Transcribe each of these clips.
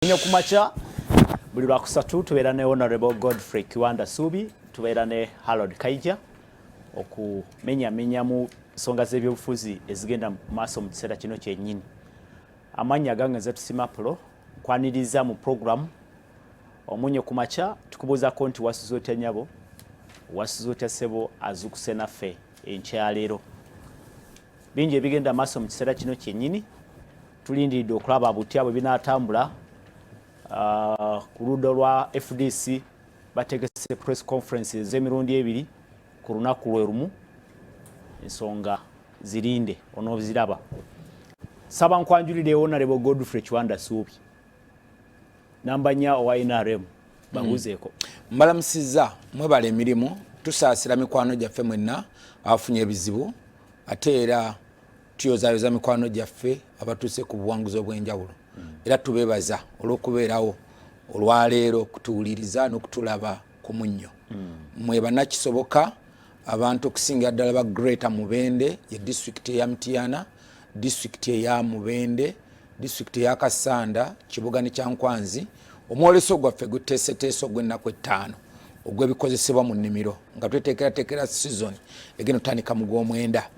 Nnyo ku makya buli Lwakusatu tubeera ne Honorable Godfrey Kiwanda Suubi, tubeera ne Harold Kaija okumenyamenya mu nsonga z'ebyobufuzi ezigenda mu maaso mu kiseera kino kyennyini. Amannya gange nze Tusima Pulo, nkwaniriza mu program Omunyo ku Makya. Tukubuuzaako nti wasuze otya nnyabo, wasuze otya ssebo azukuse naffe enkya ya leero? Bingi ebigenda maaso mu kiseera kino kyennyini, tulindiridde okulaba butya bwe binaatambula. Ku ludda lwa FDC bategese press conference ez'emirundi ebiri ku lunaku lwe lumu. Ensonga zirinde onooziraba. Saba nkwanjulire Honorable Godfrey Kiwanda Suubi, namba 4 owa NRM, babuuzeeko. Mbalamusizza, mwebala emirimu. Tusaasira mikwano gyaffe mwenna abafunye ebizibu, ate era tuyozayoza mikwano gyaffe abatuuse ku buwanguzi obw'enjawulo. Era tubeebaza olw'okubeerawo olwaleero okutuwuliriza n'okutulaba ku munnyo. Mwe bannakisoboka, abantu okusingira ddala ba Greater Mubende, ye disitulikiti eya Mityana, disitulikiti eya Mubende, disitulikiti eya Kassanda, Kibuga ne Kyankwanzi. Omwoleso gwaffe guteeseteese ogw'ennaku 5 ogw'ebikozesebwa mu nnimiro nga tweteekerateekera season egenda otandika mu Gwomwenda.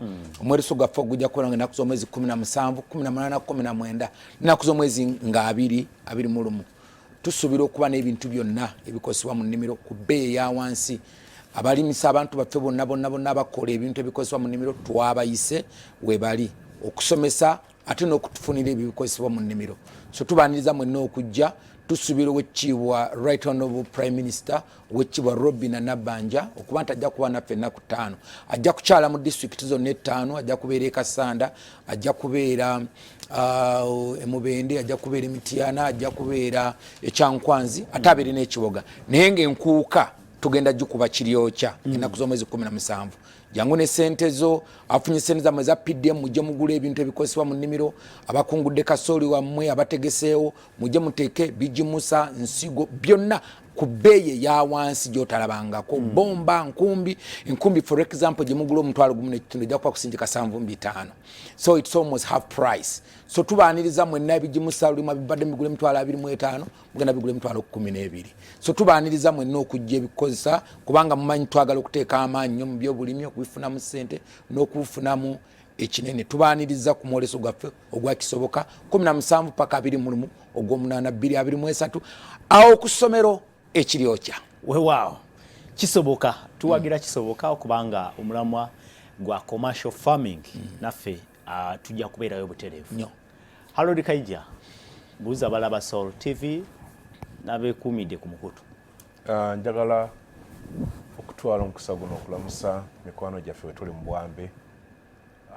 Omwoleso gwaffe ogujja kubeera nga ennaku z'omwezi 17, 18, 19, ennaku z'omwezi nga 20, 21. Tusuubira okuba n'ebintu byonna ebikozesebwa mu nnimiro ku bbeeyi eya wansi. Abalimisa, abantu baffe bonna bonna bonna abakola ebintu ebikozesebwa mu nnimiro, twabayise webali okusomesa ate n'okutufunira ebyo ebikozesebwa mu nnimiro. So tubaaniriza mwenna okujja. Tusuubira Owekitiibwa Right Honorable Prime Minister, Owekitiibwa Robina Nabbanja, okuba nti ajja kuba naffe ennaku 5. Ajja kukyala mu disitulikiti zonna ettaano. Ajja kubeera e Kassanda, ajja kubeera emubende, ajja kubeera Emityana, ajja kubeera Ekyankwanzi, ate abeere n'Ekiboga. Naye ngaenkuuka tugenda gikuba Kiryokya ennaku z'omwezi 17. Jangu ne sente zo, afunye sente zammwe za PDM, mujje mugule ebintu ebikozesebwa mu nnimiro. Abakungudde kasooli wammwe, abategeseewo, mujje muteeke bigimusa, nsigo, byonna ku bbeeyi eya wansi gy'otalabangako. Bomba, nkumbi, enkumbi for example gye mugula 1500 ejja kuba kusingi 75, so it's almost half price. So tubaaniriza mwenna. Ebigimusa lulimu bibadde mubigula 25000, mugenda bigula 12000. So tubaaniriza mwenna okujja ebikozesa, kubanga mumanyi twagala okuteeka amaanyi nnyo mu byobulimi, okubifunamu ssente n'okubufunamu ekinene. Tubaaniriza ku mwoleso gwaffe ogwa Kisoboka, 17 paka 21 Ogwomunaana 2023, awo ku ssomero Ekiryokya. Wewaawo, kisoboka, tuwagira kisoboka okubanga omulamwa gwa commercial farming. Naffe tujja kubeerayo butereevu. Nnyo. Harold Kaija, buuza balaba Soul TV n'abeekuumidde ku mukutu. Njagala okutwala omukisa guno okulamusa mikwano gyaffe we tuli mu Bwambe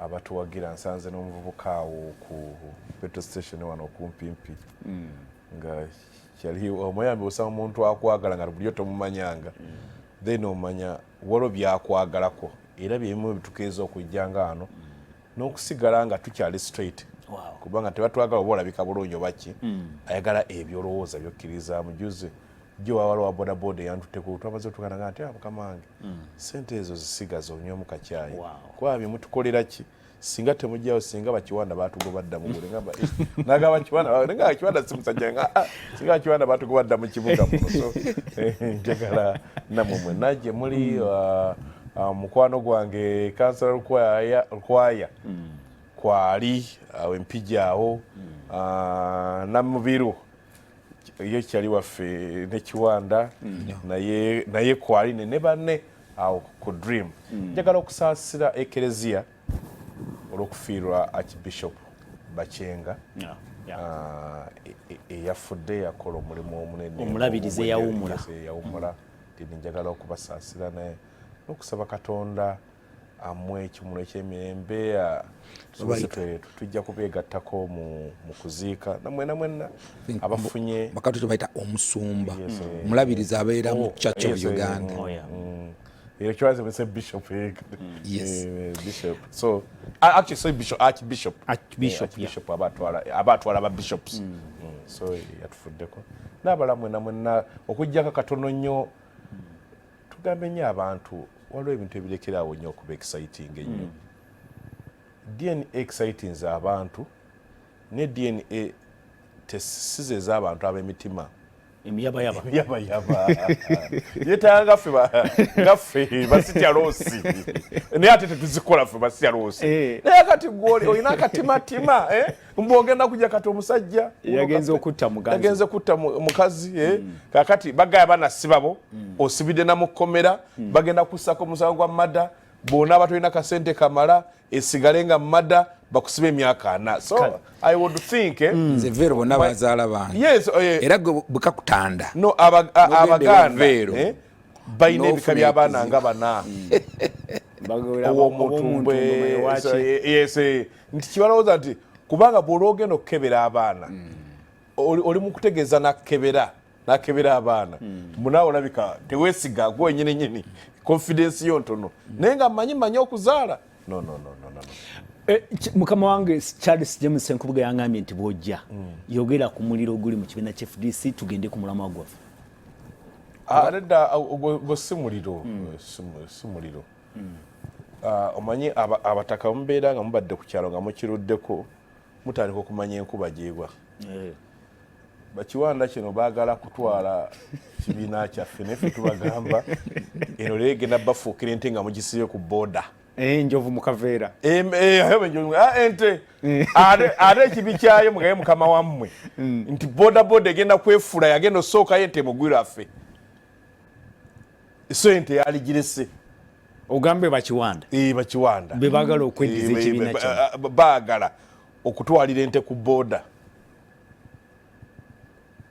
abatuwagira. Nsanze n'omuvubuka awo ku petrol station wano okumpimpi nga kyali omuyambi. Osanga omuntu akwagala nga bulijjo tomumanyanga, then omanya waliwo byakwagalako, era byebimu bitukeeza okujja nga wano n'okusigala nga tukyali straight, kubanga tebatwagala oba olabika bulungi oba ki. Ayagala ebyolowooza byokkiriza. Mujuzi jo wawala wa bodaboda eyantutteko, twamaze otukanaga nti, "Ah, mukama wange, sente ezo zisigaze onywemu kacyayi." Kuba byemutukolera ki singa temugyawo, singa bakiwanda batugoba dda mugule. Nagamba Kiwanda, nga Kiwanda si musajja, nga ah, singa Kiwanda batugoba dda mu kibuga muno. So njagala namwe mwenna gye muli. Mukwano gwange Kansala Lukwaya, Lukwaya kwali awo Empija awo, Namubiru ye kyali waffe ne Kiwanda naye, naye kwali ne banne awo ku Dream. Njagala okusaasira Ekereziya olw'okufiirwa Archbishop Bakyenga eyafudde. Yakola omulimu omunene. Omulabirizi eyawummula. Yes, eyawummula. Tini njagala okubasaasira naye n'okusaba Katonda amuwe ekimulu ekyemirembe. Tujja kubeegattako mu kuziika namwena mwenna abafunye. Bakatu kyebayita omusumba. Yes, omulabirizi abeera mu Oh, Church of yes, Uganda. Oh, yeah. Ekyo kyaze bishop. Yes. Bishop, so actually, so bishop, archbishop. Archbishop. Archbishop abatwala ba bishops. So yatufuddeko n'abala mwena mwenna okuggyako katono nnyo. Tugambe nnyo abantu, waliwo ebintu ebirekerawo nnyo okuba exciting ennyo. DNA excitinze abantu, ne DNA. Si ze ez'abantu ab'emitima emiyabayaba. Emiyabayaba. Yetaaga ngaffe basitya loosi, naye ate tetuzikola ffe basitya loosi. Naye kati gwoli olina akatimatima, eh? Mbu ogenda kujja kati omusajja yagenze okutta muganzi. Yagenze kutta mukazi, eh? Kakati bagaya bana sibabo, osibidde na mukomera, bagenda kussako omusango gwa murder. Bw'onaaba tolina kasente kamala, esigale nga murder, bakusiba emyaka 40. So I would think, eh, Nze Veero bonna bazaala bange. Yes, eh, Era gwe bwekakutanda no, n'ogenda ewa Abaganda Veero, eh, balina ebika n'ofuna by'abaana ekizibu. nga bana. Ow'omutumbwe, yes, eh, nti kibalowooza nti kubanga bw'olwogenda okukebera abaana, oli mu kutegeeza nakebera abaana, munaawe olabika teweesiga gwe wenyini nyini, confidence yo ntono, naye nga manyi okuzaala. No, no, no, no, no, no. Eh, mukama wange Charles James Senkubuga yangambye nti bw'ojja yogera ku muliro oguli mu kibiina kya FDC, tugende ku mulamwa gwaffe. Ah, nedda, ogwo si muliro, si muliro. Ah, omanyi abataka mubeera nga mubadde ku kyalo nga mukiruddeko, mutandika okumanya enkuba gyegwa. Bakiwanda kino baagala kutwala kibiina kyaffe, naye ffe tubagamba eno leero egenda bafuukira ente nga mugisibye ku booda. Eh, njovu mu kaveera. Ente ate ekibi kyayo mugaye mukama wammwe nti boda boda egenda kwefula yagenda osookayo, ente mugwiro affe, so ente yaligirese. Ogambe bakiwanda. Eh, bakiwanda. Be baagala okweddiza ekibiina kyammwe. Baagala okutwalira ente ku boda.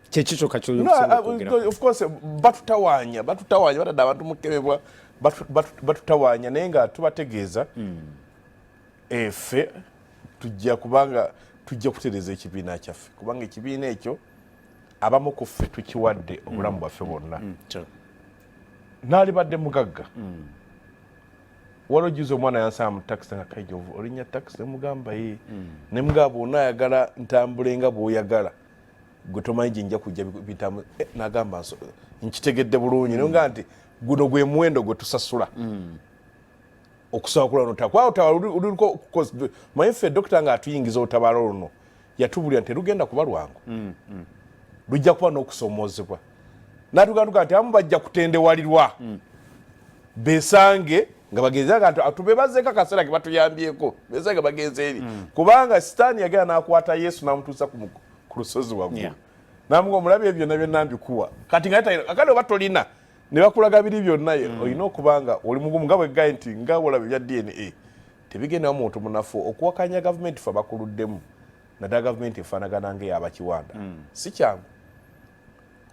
Kyekyo kyokka No, kyosobola okwogera? Of course batutawanya, batadde abantu mukebebwa, batutawanya, naye nga tubategeeza effe tujja kubanga tujja kutereeza ekibiina kyaffe, kubanga ekibiina ekyo abamu ku ffe tukiwadde obulamu bwaffe bwonna. Naalibadde mugagga. Waliwo juzi omwana yansaba mu takisi nga kaija olinnya takisi, nemugamba ye, nemugamba bwona ayagala ntambule nga bw'oyagala, gwe tomanyi gye nja kujja bitamu. Eh, nagamba nkitegedde bulungi, naye nga nti guno gwe muwendo gwe tusasula okusobola kulwana olutalo, kuba olutalo luliko. Manyi ffe dokita nga atuyingiza olutabaalo luno yatubulira nti terugenda kuba lwangu, lujja kuba n'okusomoozebwa. Natuganduka nti abamu bajja kutendewalirwa besange nga bagenze nga nti tubebazeeko akaseera ke batuyambyeko, besange bagenze eri, kubanga Sitaani yagenda n'akwata Yesu n'amutuusa ku lusozi waggulu, namuga omulabi ebyo byonna byonna mbikuwa kati nga akale oba tolina ne bakulaga biri byonna, olina okuba nga oli mugumu, nga bweggaye nti nga olaba ebya DNA tebigendamu muntu munafu okuwakanya gavumenti. Fe bakuluddemu naddala gavumenti efaanagana nga eyabakiwanda, si kyangu.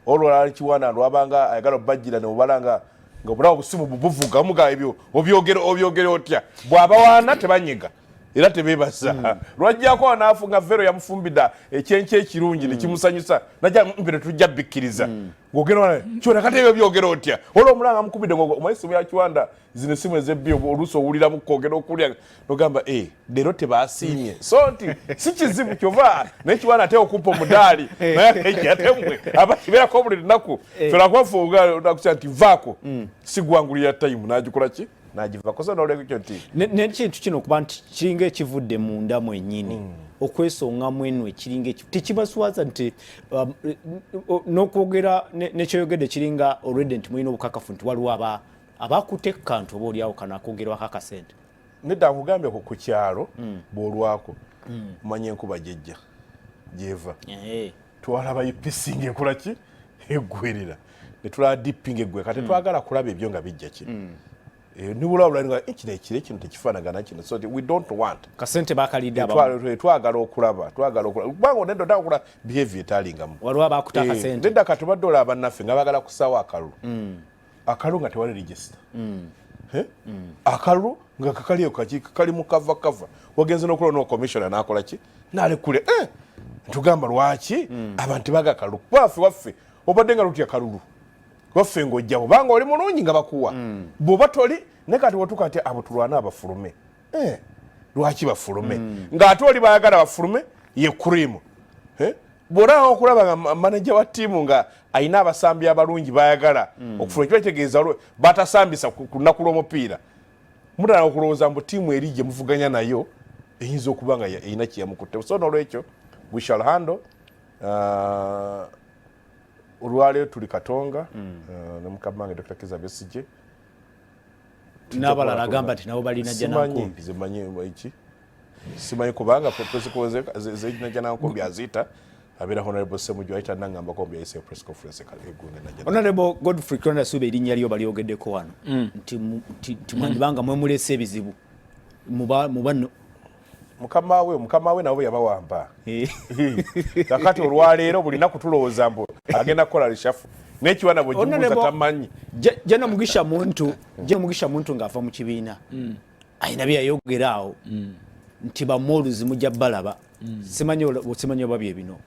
Olwala kiwanda lwabanga ayagala obajjira nemubala nga obulawo obusimu bubuvuga muga ebyo obyogere obyogere otya, bw'abawaana tebanyega era tebebaza. Lwajjako naafu nga Vero yamufumbidde ekyenkya ekirungi nekimusanyusa, najja mpere tujja bikkiriza ng'ogenda kyona kati ebyo byogera otya. Olwo omulanga mukubidde omanyi esimu ya Kiwanda, zino esimu ezebbi, oluusi owuliramu kwogera okulya nogamba, eh, leero tebasiimye. So nti si kizibu kyova naye Kiwanda ate okumpa omudaali, naye ate mmwe abakibeerako buli lunaku ferakubafuuga nti vaako sigwangulira time nagikola ki nagivako. So nolwekyo nti Nekintu kino okuba nti kiringa ekivudde munda mwennyini, okwesonga mwenu ekiringa ekyo tekibaswaza nti n'okwogera nekyoyogedde kiringa already nti mulina obukakafu nti waliwo abakutte kantu oba oliawo kano akogerwako akasente? Nedda, nkugambye ku kyalo bw'olwako omanya enkuba gyejja gyeva. Twalaba UPC ngaekola ki, eggwerera, netulaba DP ngaeggwera, kati twagala kulaba ebyo nga bijja ki. Nibulabula nga kino ekiro kino tekifaanagana kino, so we don't want. Kasente bakalidde abamu. Twagala okulaba, twagala okulaba kubanga onedda otaka okulaba behavior etalingamu. Waliwo abakutte akasente. Nedda, kati obadde olaba bannaffe nga baagala kusaawo akalulu, akalulu nga tewali register. Eh? Akalulu nga kakaliyo kaki kali mu kava kava, wagenze n'okulaba no commissioner n'akola ki nalekule, eh! Ntugamba lwaki abantu baga akalulu, kuba waffe waffe obadde nga lutya kalulu waffe ng'ojja obanga oli mulungi nga bakuwa, bw'oba toli naye kati wotuka nti abo tulwane abafulume. Eh, lwaki bafulume ng'ate oli bayagala bafulume ye cream? Eh? Bw'olaba okulaba nga manager wa ttiimu nga alina abasambi abalungi bayagala okufuluma, kiba kitegeeza batasambisa ku lunaku lw'omupiira. Mutala okulowooza mbu ttiimu eri gye muvuganya nayo eyinza okuba nga erina kyeyamukutte. So nolwekyo we shall handle. Olwaleero tuli Katonga ne mukama wange Dr. Kizza Besigye n'abalala, agamba nti nabo balina Najjanankumbi. Simanyi ki, simanyi, kubanga press Najjanankumbi aziyita abeera Honorable Ssemujju, ayita nangambako mbu yayise press conference egundi Najjanankumbi. Honorable Godfrey Kiwanda Suubi, erinnya lyo balyogeddeko wano nti mwandibanga mwe muleese ebizibu muba Mukama we nabo yabawamba. Kakati olwaleero bulinaku tulowooza mbu agenda kukola reshuffle, n'ekiwana bwegimubuuza tamanyi. Jana Mugisha Muntu, Jana Mugisha Muntu ng'ava mu kibiina ayina bye yayogera awo nti bamoluzi mujja balaba. Simanyi oba bye bino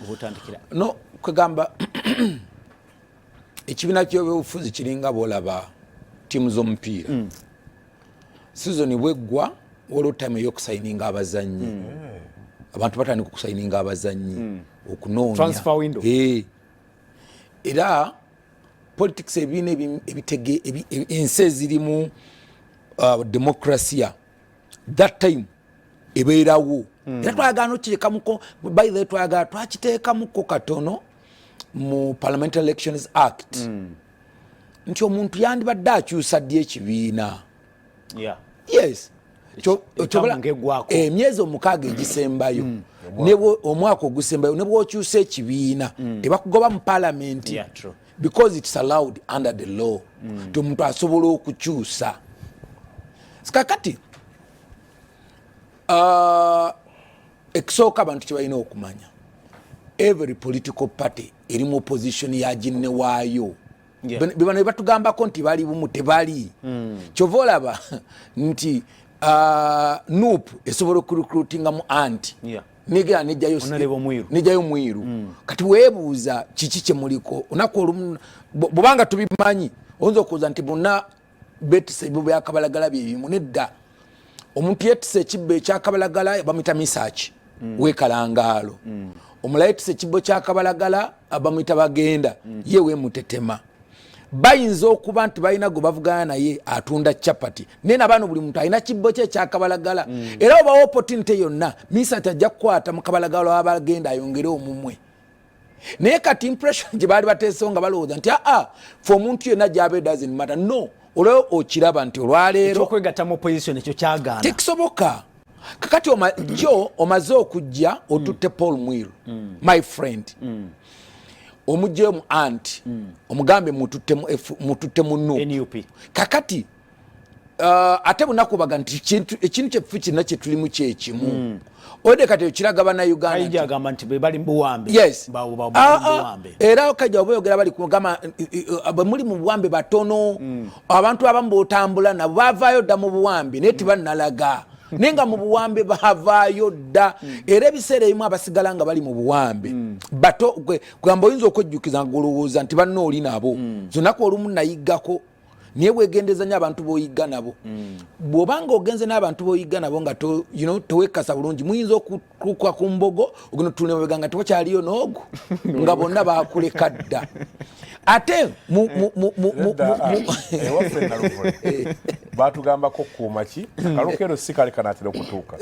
obutandikira. No, kwegamba ekibiina ky'ebyobufuzi kiringa bwolaba ttiimu z'omupiira. Season bweggwa, waliwo time ey'okusayininga abazannyi. Abantu batandika okusayininga abazannyi, okunoonya. Transfer window. Era politics, ebibiina ebitege ensi ezirimu demokrasiya, that time ebeerawo. Era twayagala nokirekamuko, by the way, twayagala twakiteekamuko katono mu Parliamentary Elections Act nti omuntu yandibadde akyusa ddi ekibiina. Yes. Entamu ng'eggwako. Emyezi 6 egisembayo, omwaka ogusembayo, ne bwokyusa ekibiina tebakugoba mu palamenti. Yeah, true. Because it's allowed under the law nti omuntu asobola okukyusa. Kakati ekisooka abantu kyebalina okumanya, every political party eri mu opposition ya ginne waayo. Bano bebatugambako nti bali bumu, tebali. Kyova olaba nti NUP esobola okurecruitinga mu anti negera nejjayo Honorable Mwiru. Nejjayo Mwiru. Kati weebuuza kiki kyemuliko olunaku olumu bwobanga tubimanyi, oyinza okuuza nti bonna betisa ebibo byakabalagala byebimu. Nedda, omuntu yetisa ekibbo ekyakabalagala bamwita Misaki wekalangaalo, omulala yetisa ekibbo kyakabalagala bamwita Bagenda ye wemutetema. Bayinza okuba nti balina gwe bavugana naye atunda chapati, naye nabaano buli muntu alina kibbo kye ekyakabalagala. Era obawo opportunity yonna, Misaki ajja kukwata mu kabalagala wabagenda ayongere omumwe. Naye kati impression gye baali bateesewo nga balowooza nti aa, fe omuntu yenna gyabe doesn't matter. No, olwo okiraba nti olwaleero Ekyokwegatta mu opposition ekyo kyagaana. Tekisoboka. Kakati jo omaze okujja otutte Paul Mwiru, my friend, omugjeyo mu anti omugambe mututte mu NUP. NUP. Kakati ate bunakubaga nti ekintu kyeffe kirina kyetulimu kyekimu ode. Kati okiraga bannayuganda Kaija agamba nti be bali mu buwambe. Yes. Bali mu buwambe. Era kajja oba oyogera bali kugamba bwe muli mu buwambe batono. Abantu abamu botambula nabo bavaayo dda mu buwambe, naye tebannalaga, naye nga mu buwambe bavaayo dda. Era ebiseera ebimu abasigala nga bali mu buwambe bato kugamba oyinza okwejjukiza nga olowooza nti banna oli nabo. Zonaku olumu nayiggako, naye wegendeza nnyo abantu boyigga nabo. Bw'obanga ogenze n'abantu boyigga nabo nga tewekasa bulungi, muyinza okutuuka ku mbogo, ogenda otula emabega nga tewakyaliyo n'ogwo, nga bonna bakuleka dda. Ate Ewaffe Naluvule batugambako kuuma ki akalukero si kali kanatera okutuuka.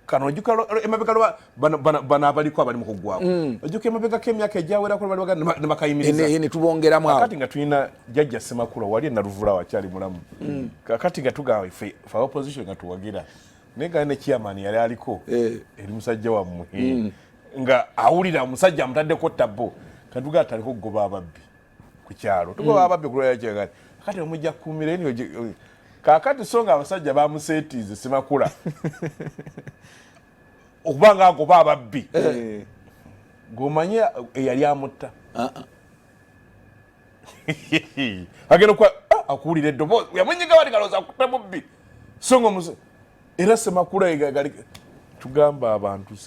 Kano ojjuka emabega lwa bano abaliko abali mu kuggwako, ojjuka emabegako emyaka egyawerako bali bagenda ne bakayimiriza. Ne tubongeramu awo. Kakati nga tulina jjajja Semakula wali enaluvula wakyali mulamu. Kakati nga tugamba ffe opposition nga tuwagira, naye nga ne chairman yali aliko eri musajja wammwe nga awulira omusajja amutaddeko tabo, katugaa taliko okugoba ababbi ku kyalo, tugoba ababbi kulwayakyagati. Kakati omujja kukuumira eni kakati, so nga abasajja bamuseetiize Semakula okuba nga agoba ababbi, gomanye eyali amutta agenda okuba akuwulira eddoboozi yamunyiga wali kalowooza akutte mubbi, so nga era Semakula gali tugamba abantu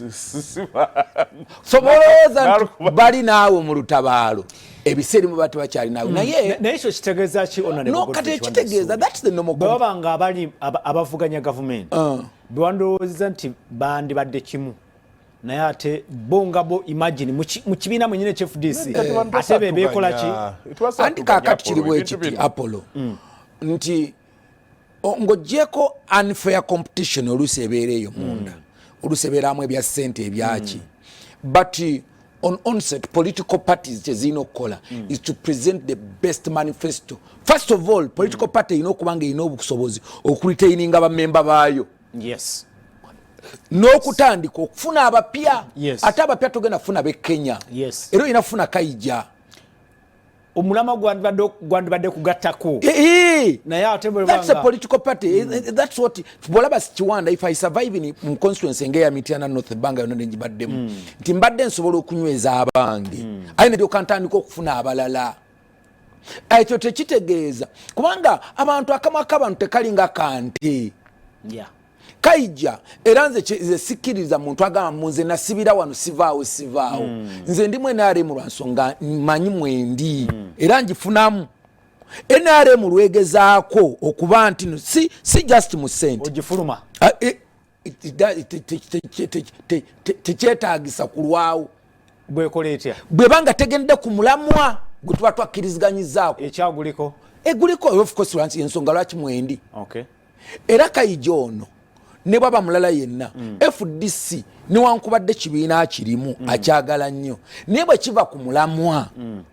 So bolowooza nti bali naawe mu lutabaalo, ebiseera ebimu ba tebakyali naawe, naye Naye ekyo kitegeeza ki, Honorable No, Godfrey kati Kiwanda ekitegeeza Suubi? That's the normal Bwe baba nga abali abavuganya gavumenti, bewandowooza nti bandibadde kimu, naye ate bo nga bo, imagine mu kibiina mwenyini ekya FDC, ate be beekola ki? Anti kaakati kiri bwe kiti, Apollo, nti ng'oggyeko unfair competition oluusi ebeera eyo munda. Olusebeeramu ebya ssente, ebyaki, but on onset political parties kyezirina okukola is to present the best manifesto. First of all, political party erina okuba nga erina obusobozi okuretaininga bamemba baayo n'okutandika okufuna abapya. Ate abapya togenda kufuna b'e Kenya. Era olina kufuna Kaija. Omulama gwandibadde kugattako. Naye ate That's a political party. That's what bwolaba Kiwanda, if I survive in mu constituency ngeya Mityana North, ebbanga yonna nengibaddemu, nti mbadde nsobola okunyweza abange, aye neryoka ntandika okufuna abalala. Ekyo tekitegeeza kubanga abantu, akamwa k'abantu tekalinga kante. Kaija, era nze sikkiriza muntu agamba mu nze nasibira wano, sivaawo, sivaawo. Nze ndimu NRM lwa nsonga manyi mwendi, era ngifunamu. NRM lwegezaako okuba nti no, si just mu sente. Ogifuluma. Ah, tekyetagisa kulwawo. Bwekola etya? Bwebanga tegende ku mulamwa gwe tuba twakkirizganyizaako. Ekyaguliko. Eguliko, of course, lwansi ensonga lwaki mwendi. Era Kaija ono ne bwaba mulala yenna, FDC newankubadde kibiina kirimu, akyagala nnyo, naye bwe kiva ku mulamwa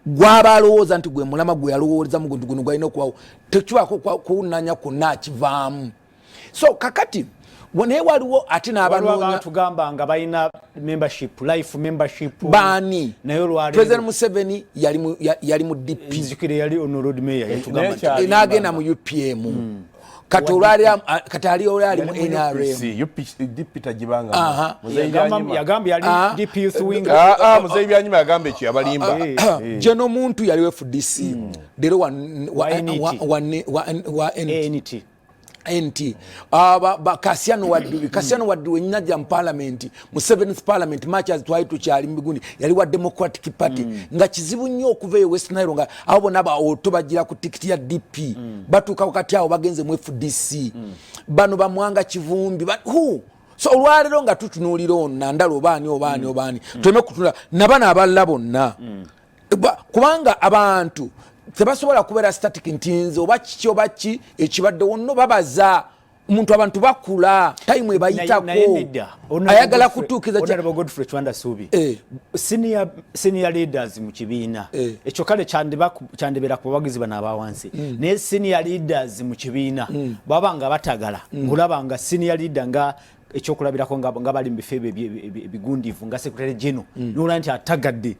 gwaba alowooza nti gwe mulamwa gwe yalowoozamu nti guno gwalina okubawo, tekibaako kuwunanya kwonna, akivaamu. So kakati naye waliwo ate n'abanoonya. Tugamba nga balina membership, life membership. Baani? Naye olwaleero President Museveni yali mu DP. Nzijukire yali ono Lord Mayor yatugamba nti n'agenda mu UPM. Kati olwali kati ali oli ali mu NRM. DP tagibanga. Yagambye yali DP youth wing. Muzeyi Byanyima yagamba ekyo, yabalimba. Geno muntu yali FDC, leero wa NT. NT. Kasiano Wadri, Kasiano Wadri wenyinajja mu parliament, mu seventh parliament, much as twali tukyali mu bigundi, yali wa Democratic Party. Nga kizibu nnyo okuva eyo West Nile, nga abo bonna baoto bagira ku tikiti ya DP, batuuka wakati awo bagenze mu FDC. Bano bamwanga Kivumbi who? So olwaleero nga tutunuulira ono Nandala, obaani, obaani, obaani, tuleme kutunula nabano abalala bonna. Kubanga abantu tebasobola kubeera static nti nze oba kiki oba ki ekibaddewo. Nno babaza omuntu, abantu bakula, time ebayitako, ayagala kutuukiza. Honorable Godfrey Kiwanda Suubi, senior leaders mu kibiina, ekyo kale kyandibeera ku bawagizi bano abawansi, naye senior leaders mu kibiina baba nga batagala, ngolaba nga senior leader, nga ekyokulabirako nga bali mu bifo ebyo ebigundivu nga secretary general, nolaba nti atagadde.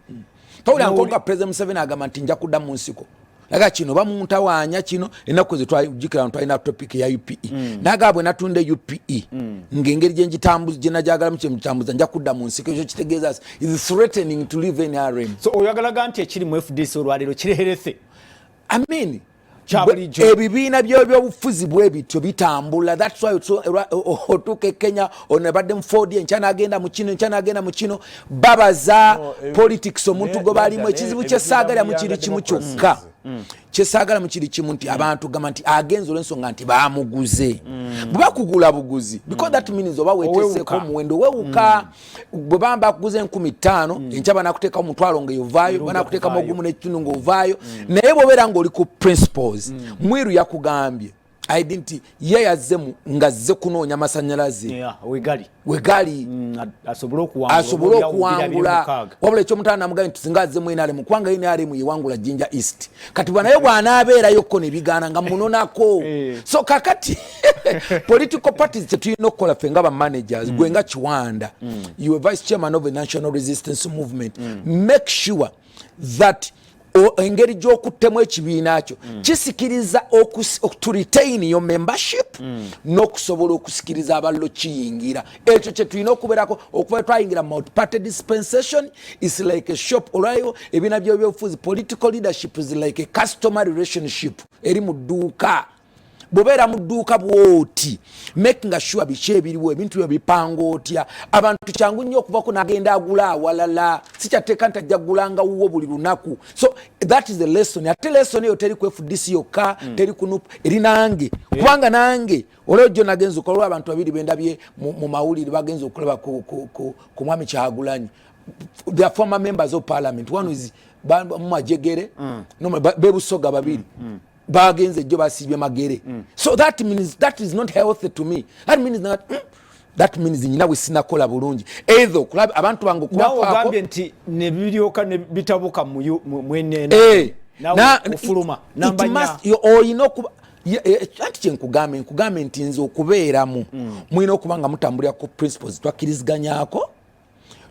Tawulira nkonga President Museveni agamba nti nja kudda mu nsiko, naga kino bamuntawaanya kino. Ennaku ze twajukira twalina topic ya UPE, naga bwe natunda UPE, ng'engeri gyengitambuza gyenajagalamu kyemutambuza, nja kudda mu nsiko. Ekyo kitegeeza is threatening to leave NRM. So oyagalaga nti ekiri mu FDC olwaleero kireherese? I mean, Kya bulijjo. Ebibiina byebyobufuzi bwe bityo bitambula. That's why otuuka e Kenya, ono abadde mu Ford, enkya n'agenda mu kino, enkya n'agenda mu kino. Babaza No, politics omuntu gwe balimu. Nedda, Ekizibu kyesaagala mu ebibiina kiri kimu democracies. kyokka kyesaagala mu kiri kimu, nti abantu gamba nti agenze olw'ensonga nti bamuguze. Bwe bakugula buguzi, because that means oba weteseeko Owewuka. omuwendo, wewuka. Bwe bamba bakuguza 5000, enkya banakuteekamu 500 ngaovaayo, banakuteekamu ovaayo. 1.5 ng'ovaayo. Naye bw'obeera ng'oli ku principles, Mwiru yakugambye aidi nti ye yazze ng'azze kunoonya masanyalaze Yeah, wegali wegali asobole okuwangula, asobole oba olyawo okuwangula. 2026. Wabula ekyomutaano namugambye nti singa azzemu NRM, kubanga NRM yewangula Jinja East. Kati bwanaye bw'anaabeerayokko ne bigaana nga munonako. So kakati political parties, tetulina okukola ffe nga ba managers. Gwe nga Kiwanda, you are vice chairman of the National Resistance Movement, make sure that engeri gy'okuttemu ekibiina kyo kisikiriza to retain your membership n'okusobola okusikiriza abalala okiyingira. Ekyo kye tulina okubeerako. Okuba twayingira multiparty dispensation is like a shop. Olwayo ebibiina byebyobufuzi, political leadership is like a customer relationship eri mu dduuka. Bw'obeera mu dduuka bwoti, making sure biki ebiriwo, ebintu byo bipanga otya. Abantu kyangu nnyo okuvako n'agenda agula awalala. Sikyateeka nti ajja kugulanga wuwo buli lunaku. So that is the lesson. Ate lesson eyo teri ku FDC yokka, teri ku NUP, eri nange, kubanga nange olwejjo nagenza okola abantu babiri bendabye mu mawulire bagenza okulaba ku mwami Kyagulanyi. They are former members of parliament. One is Majegere, no, bebusoga babiri bagenze ejjo basiibye Magere. So that means that is not healthy to me. That means that That means nyina we sinakola bulungi either okulaba abantu bange okubafaako nti nebiryoka ne bitabuka mwenene eh, ofuluma olina okuba eh, anti kyenkugambe nkugambe nti nze okubeeramu mulina okuba nga mutambulira ku principles twakkiriziganyako.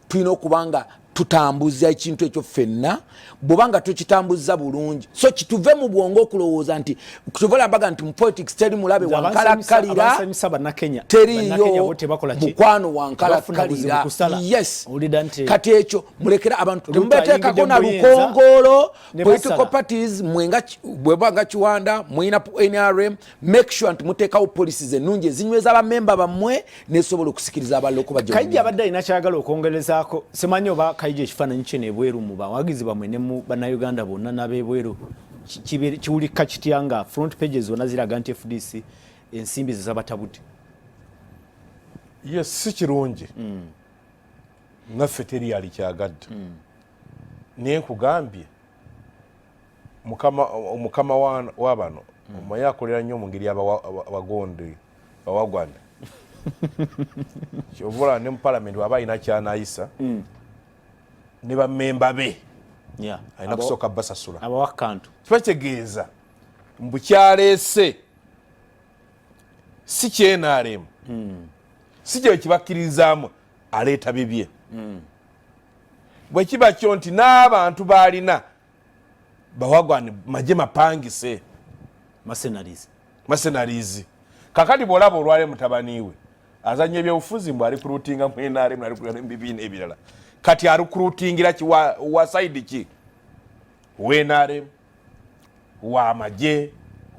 Tulina okuba nga tutambuza ekintu ekyo ffenna. Bw'oba nga tukitambuzza bulungi, so kituve mu bwongo okulowooza nti kyovola mbaga nti mu politics teri mulabe wankalakkalira, teriyo mukwano wankalakkalira. Yes, kati ekyo mulekera abantu, temubeteekako na lukongoolo. Political parties mwenga bweba nga Kiwanda mulina NRM, make sure nti muteekawo policies ennungi ezinyweza bamemba bammwe nesobola okusikiriza abalala okuba. Kaija abadde alina kyagala okwongerezaako. Simanyi oba Kaija ekifaananyi kino ebweru mu bawagizi bamwe ne mu Bannayuganda bonna n'ab'ebweru kiwulika kitya nga front pages zonna ziraga nti FDC ensimbi ze zabatabudde? Yes, si kirungi. Naffe teri yali kyagadde. Naye nkugambye, mukama wa bano omanyi akolera nnyo mu ngeri abagondi bawagwana. Kyova olaba ne mu palamenti waba alina kyanayisa ne bamemba be alina kusooka basasula. Abawakantu. Kiba kitegeeza mbu kyaleese si kyenrm, si kyeyo kibakkirizaamu, aleeta bibye. Bwe kiba kyo nti n'abantu baalina bawagwani maje mapangise. Mercenaries. Mercenaries. Kakati bw'olaba olwale mutabani we azanya ebyobufuzi mbu arecruitinga mu NRM, narecruitinga mu bibiina ebirala, kati arecruitingira ki? Wa side ki? Wa NRM, wa magye,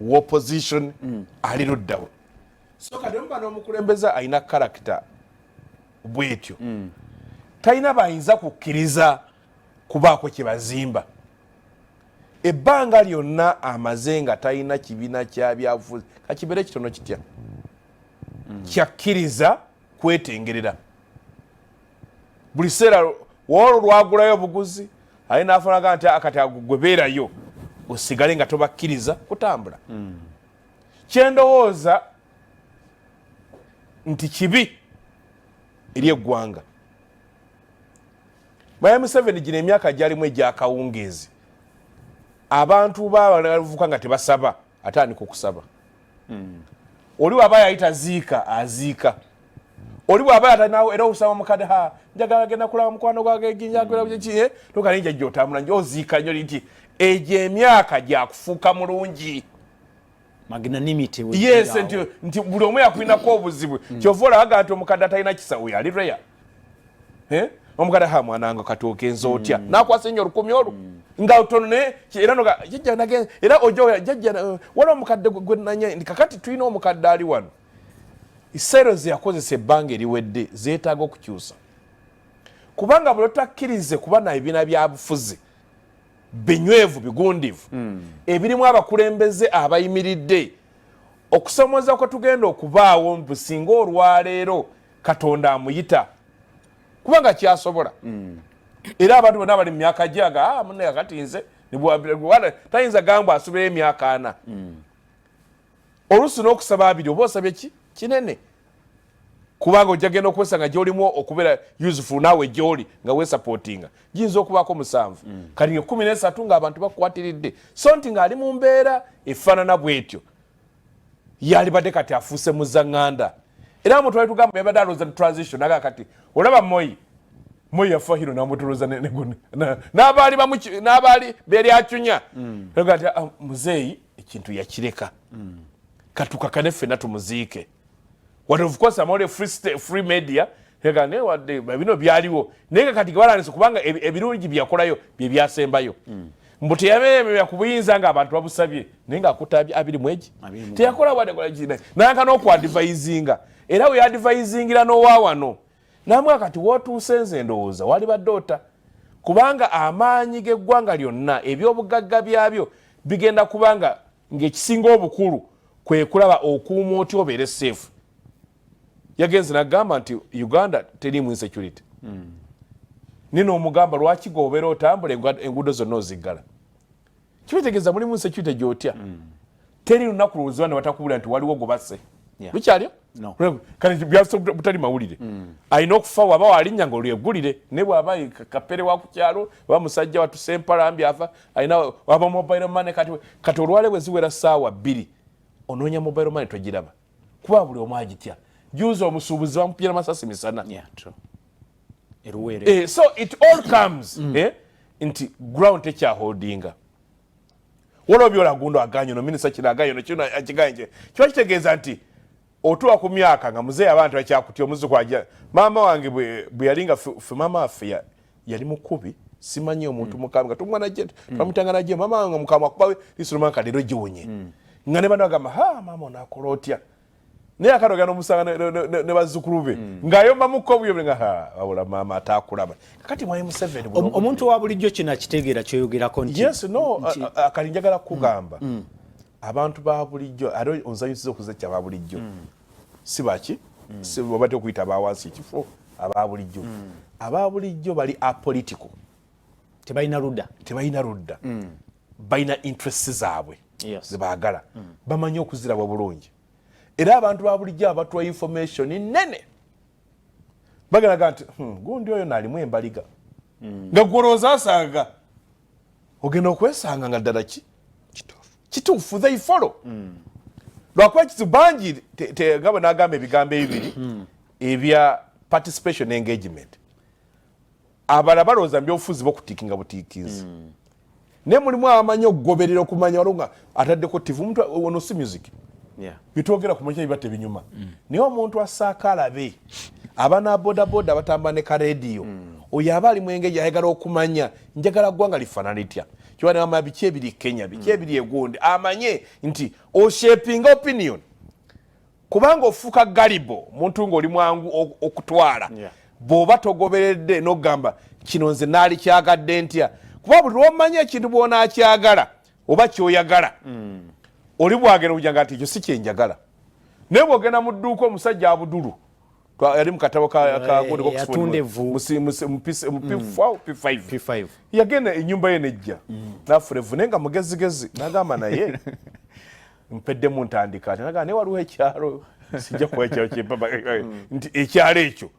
wa opposition? Ali luddawo? So kati omuba n'omukulembeze alina character bwetyo, talina bayinza kukkiriza kubaako kye bazimba. Ebbanga lyonna amaze nga talina kibiina kya byabufuzi, kakibeere kitono kitya, kyakkiriza kwetengerera buli seera. Woolwo lwagulayo obuguzi aye nafanaga nti akati ago gwe beerayo osigale nga tobakkiriza kutambula. Kyendowooza nti kibi eri eggwanga. Maya Museveni gino emyaka gyalimu egyakawungeezi, abantu babavuka nga tebasaba, atandika okusaba. Oli waba yayita ziika, aziika. Oli bwaba yatalinawo era okusaba mukadde, ha, njagala genda kulaba mukwano gwange tukalinja gyotambula njo oziika nnyo nti egyo emyaka gyakufuuka mulungi. Magnanimity. Yes, nti buli omu yakulinako obuzibu. Kyova olaga nti omukadde atalina kisa oyo ali rare. Eh? Omukadde, ha, mwananga kati ogenza otya? Nakwasa ennyo 1000 olwo nga tono, naye era noga jjajja nagenza era ojo jjajja waliwo omukadde gwe nanye nti kakati tulina omukadde ali wano. Sero ze yakozesa ebbanga eriwedde zeetaaga okukyusa, kubanga buli otakkirize kuba na ebibiina bya bufuzi binywevu bigundivu ebirimu abakulembeze abayimiridde okusomooza kwe tugenda okubaawo mbu singa olwaleero Katonda amuyita, kubanga kyasobola. Era abantu bonna bali mu myaka gyaga, ah, munne kati nze tayinza gamba asubirayo emyaka 40. Oluusi n'okusaba 20 oba osabye ki kinene, kubanga ojja genda okwesanga gyolimu okubeera useful naawe gyoli nga weesupportinga giyinza okubaako 7, kati nga 13 ng'abantu bakukwatiridde. So nti ng'ali mu mbeera efaanana bwetyo yalibadde kati afuuse muzaŋŋanda. Era mutwali tugamba yabadde alowooza transition naga kati olaba Moi, Moi yafa hiro namutuluza n'abaali n'abaali beryacunya nti ah, muzeeyi ekintu yakireka, katukakane ffenna tumuziike. What of course amawulire, free media naye wadde bino byaliwo, naye nga kati gebalandise kubanga ebirungi byakolayo bye byasembayo. Mbu teyabeeremera ku buyinza nga abantu babusabye, naye ng'akutta 20 mwegi teyakola wadde nanka n'okuadvisinga. Era we yadvisingira n'owa wano namwa kati wootuuse, nze ndowooza walibadde ota, kubanga amaanyi g'eggwanga lyonna, ebyobugagga byabyo bigenda kubanga ng'ekisinga obukulu kwe kulaba okuuma otya obeere safe. Yagenze nagamba nti Uganda teriimu insecurity. Nina omugamba lwaki gobeera otambula enguudo zonna oziggala? Kibitegeeza mulimu insecurity gyotya. Teri lunaku lwoziba ne batakubulira nti waliwo gubasse. Lukyaliyo? No. Kati byasa butali mawulire. Alina okufa waba walinnya nga olyeggulire, ne bw'aba kapere wa ku kyalo oba musajja watu Sempalambi afa alina waba mobile money. Kati olwale bwe ziwera ssaawa 2, onoonya mobile money togiraba, kuba buli omu agitya. Juzi omusuubuzi bamupira masasi misana. Yeah, true. Eruweere. So it all comes nti ground tekyaholdinga. Waliwo byola gundo aganye no minisita kino aganye no kino akiganye, kiba kitegeeza nti otuuka ku myaka nga muzeeyi abantu bakyakutya. Omuzuku ajja, maama wange bwe yali nga ffe maama waffe yali mukubi, simanyi omuntu mukambwe nga tumwana je twamutanga najje. Maama wange mukambwe, akuba lisoloma nka leero giwonye, nga ne bano bagamba, "Ha, maama onaakola otya?" Naye akati ogenda omusanga ne bazzukulu be ng'ayombamuko obuyo nga, "Ha, wabula maama ataakulaba." Kakati mwami Museveni buli Omuntu wa bulijjo kino akitegeera kyoyogerako nti Yes, no, kati njagala kugamba abantu ba bulijjo, ate onzanyusiza okuza aba bulijjo si baki, si babadde okuyita abawansi ekifo. Aba bulijjo, aba bulijjo bali apolitical. Tebalina ludda. Tebalina ludda, balina interest zaabwe zebaagala, bamanyi okuziraba bulungi. Era abantu ba bulijjo abatuwa information nene bagalaga nti, gundi oyo naalimu embaliga," nga gwolowooza asaaga, ogenda okwesanga nga ddala ki kituufu. They follow lwakuba kizibu bangi nga bwe nagamba ebigambo ebibiri ebya participation, engagement. Abalala balowooza mu byobufuzi bokutiikinga butiikinzi, naye mulimu abamanyi okugoberera, okumanya waliwo nga ataddeko TV, omuntu ono si music bitwogera ku makya biba tebinyuma, naye omuntu asaako alabe abana bodaboda abatamba ne karediyo, oyo aba ali mwengeri ayagala okumanya, njagala ggwanga lifaanana litya, kiba nagamba biki ebiri Kenya, biki ebiri egundi, amanye nti oshapinga opinion, kubanga ofuuka gullible, omuntu ng'oli mwangu okutwala. Bw'oba togoberedde n'okugamba kino nze naali kyagadde ntya, kuba buli lwomanya ekintu bw'onaakyagala oba kyoyagala, oli bwagenda okujanga nti ekyo si kyenjagala. Naye bw'ogenda mu dduuka, omusajja Abudulu yali mu katabo ka gundi k'Oxford, Yatunda evvu. Mu P4, P5. P5. Yagenda enyumba ye nejja nafuna evvu, naye nga mugezigezi nagamba, naye mpeddemu ntandika ati nagamba, naye waliwo ekyalo, sijja kuwa ekyalo kyempaba nti ekyalo ekyo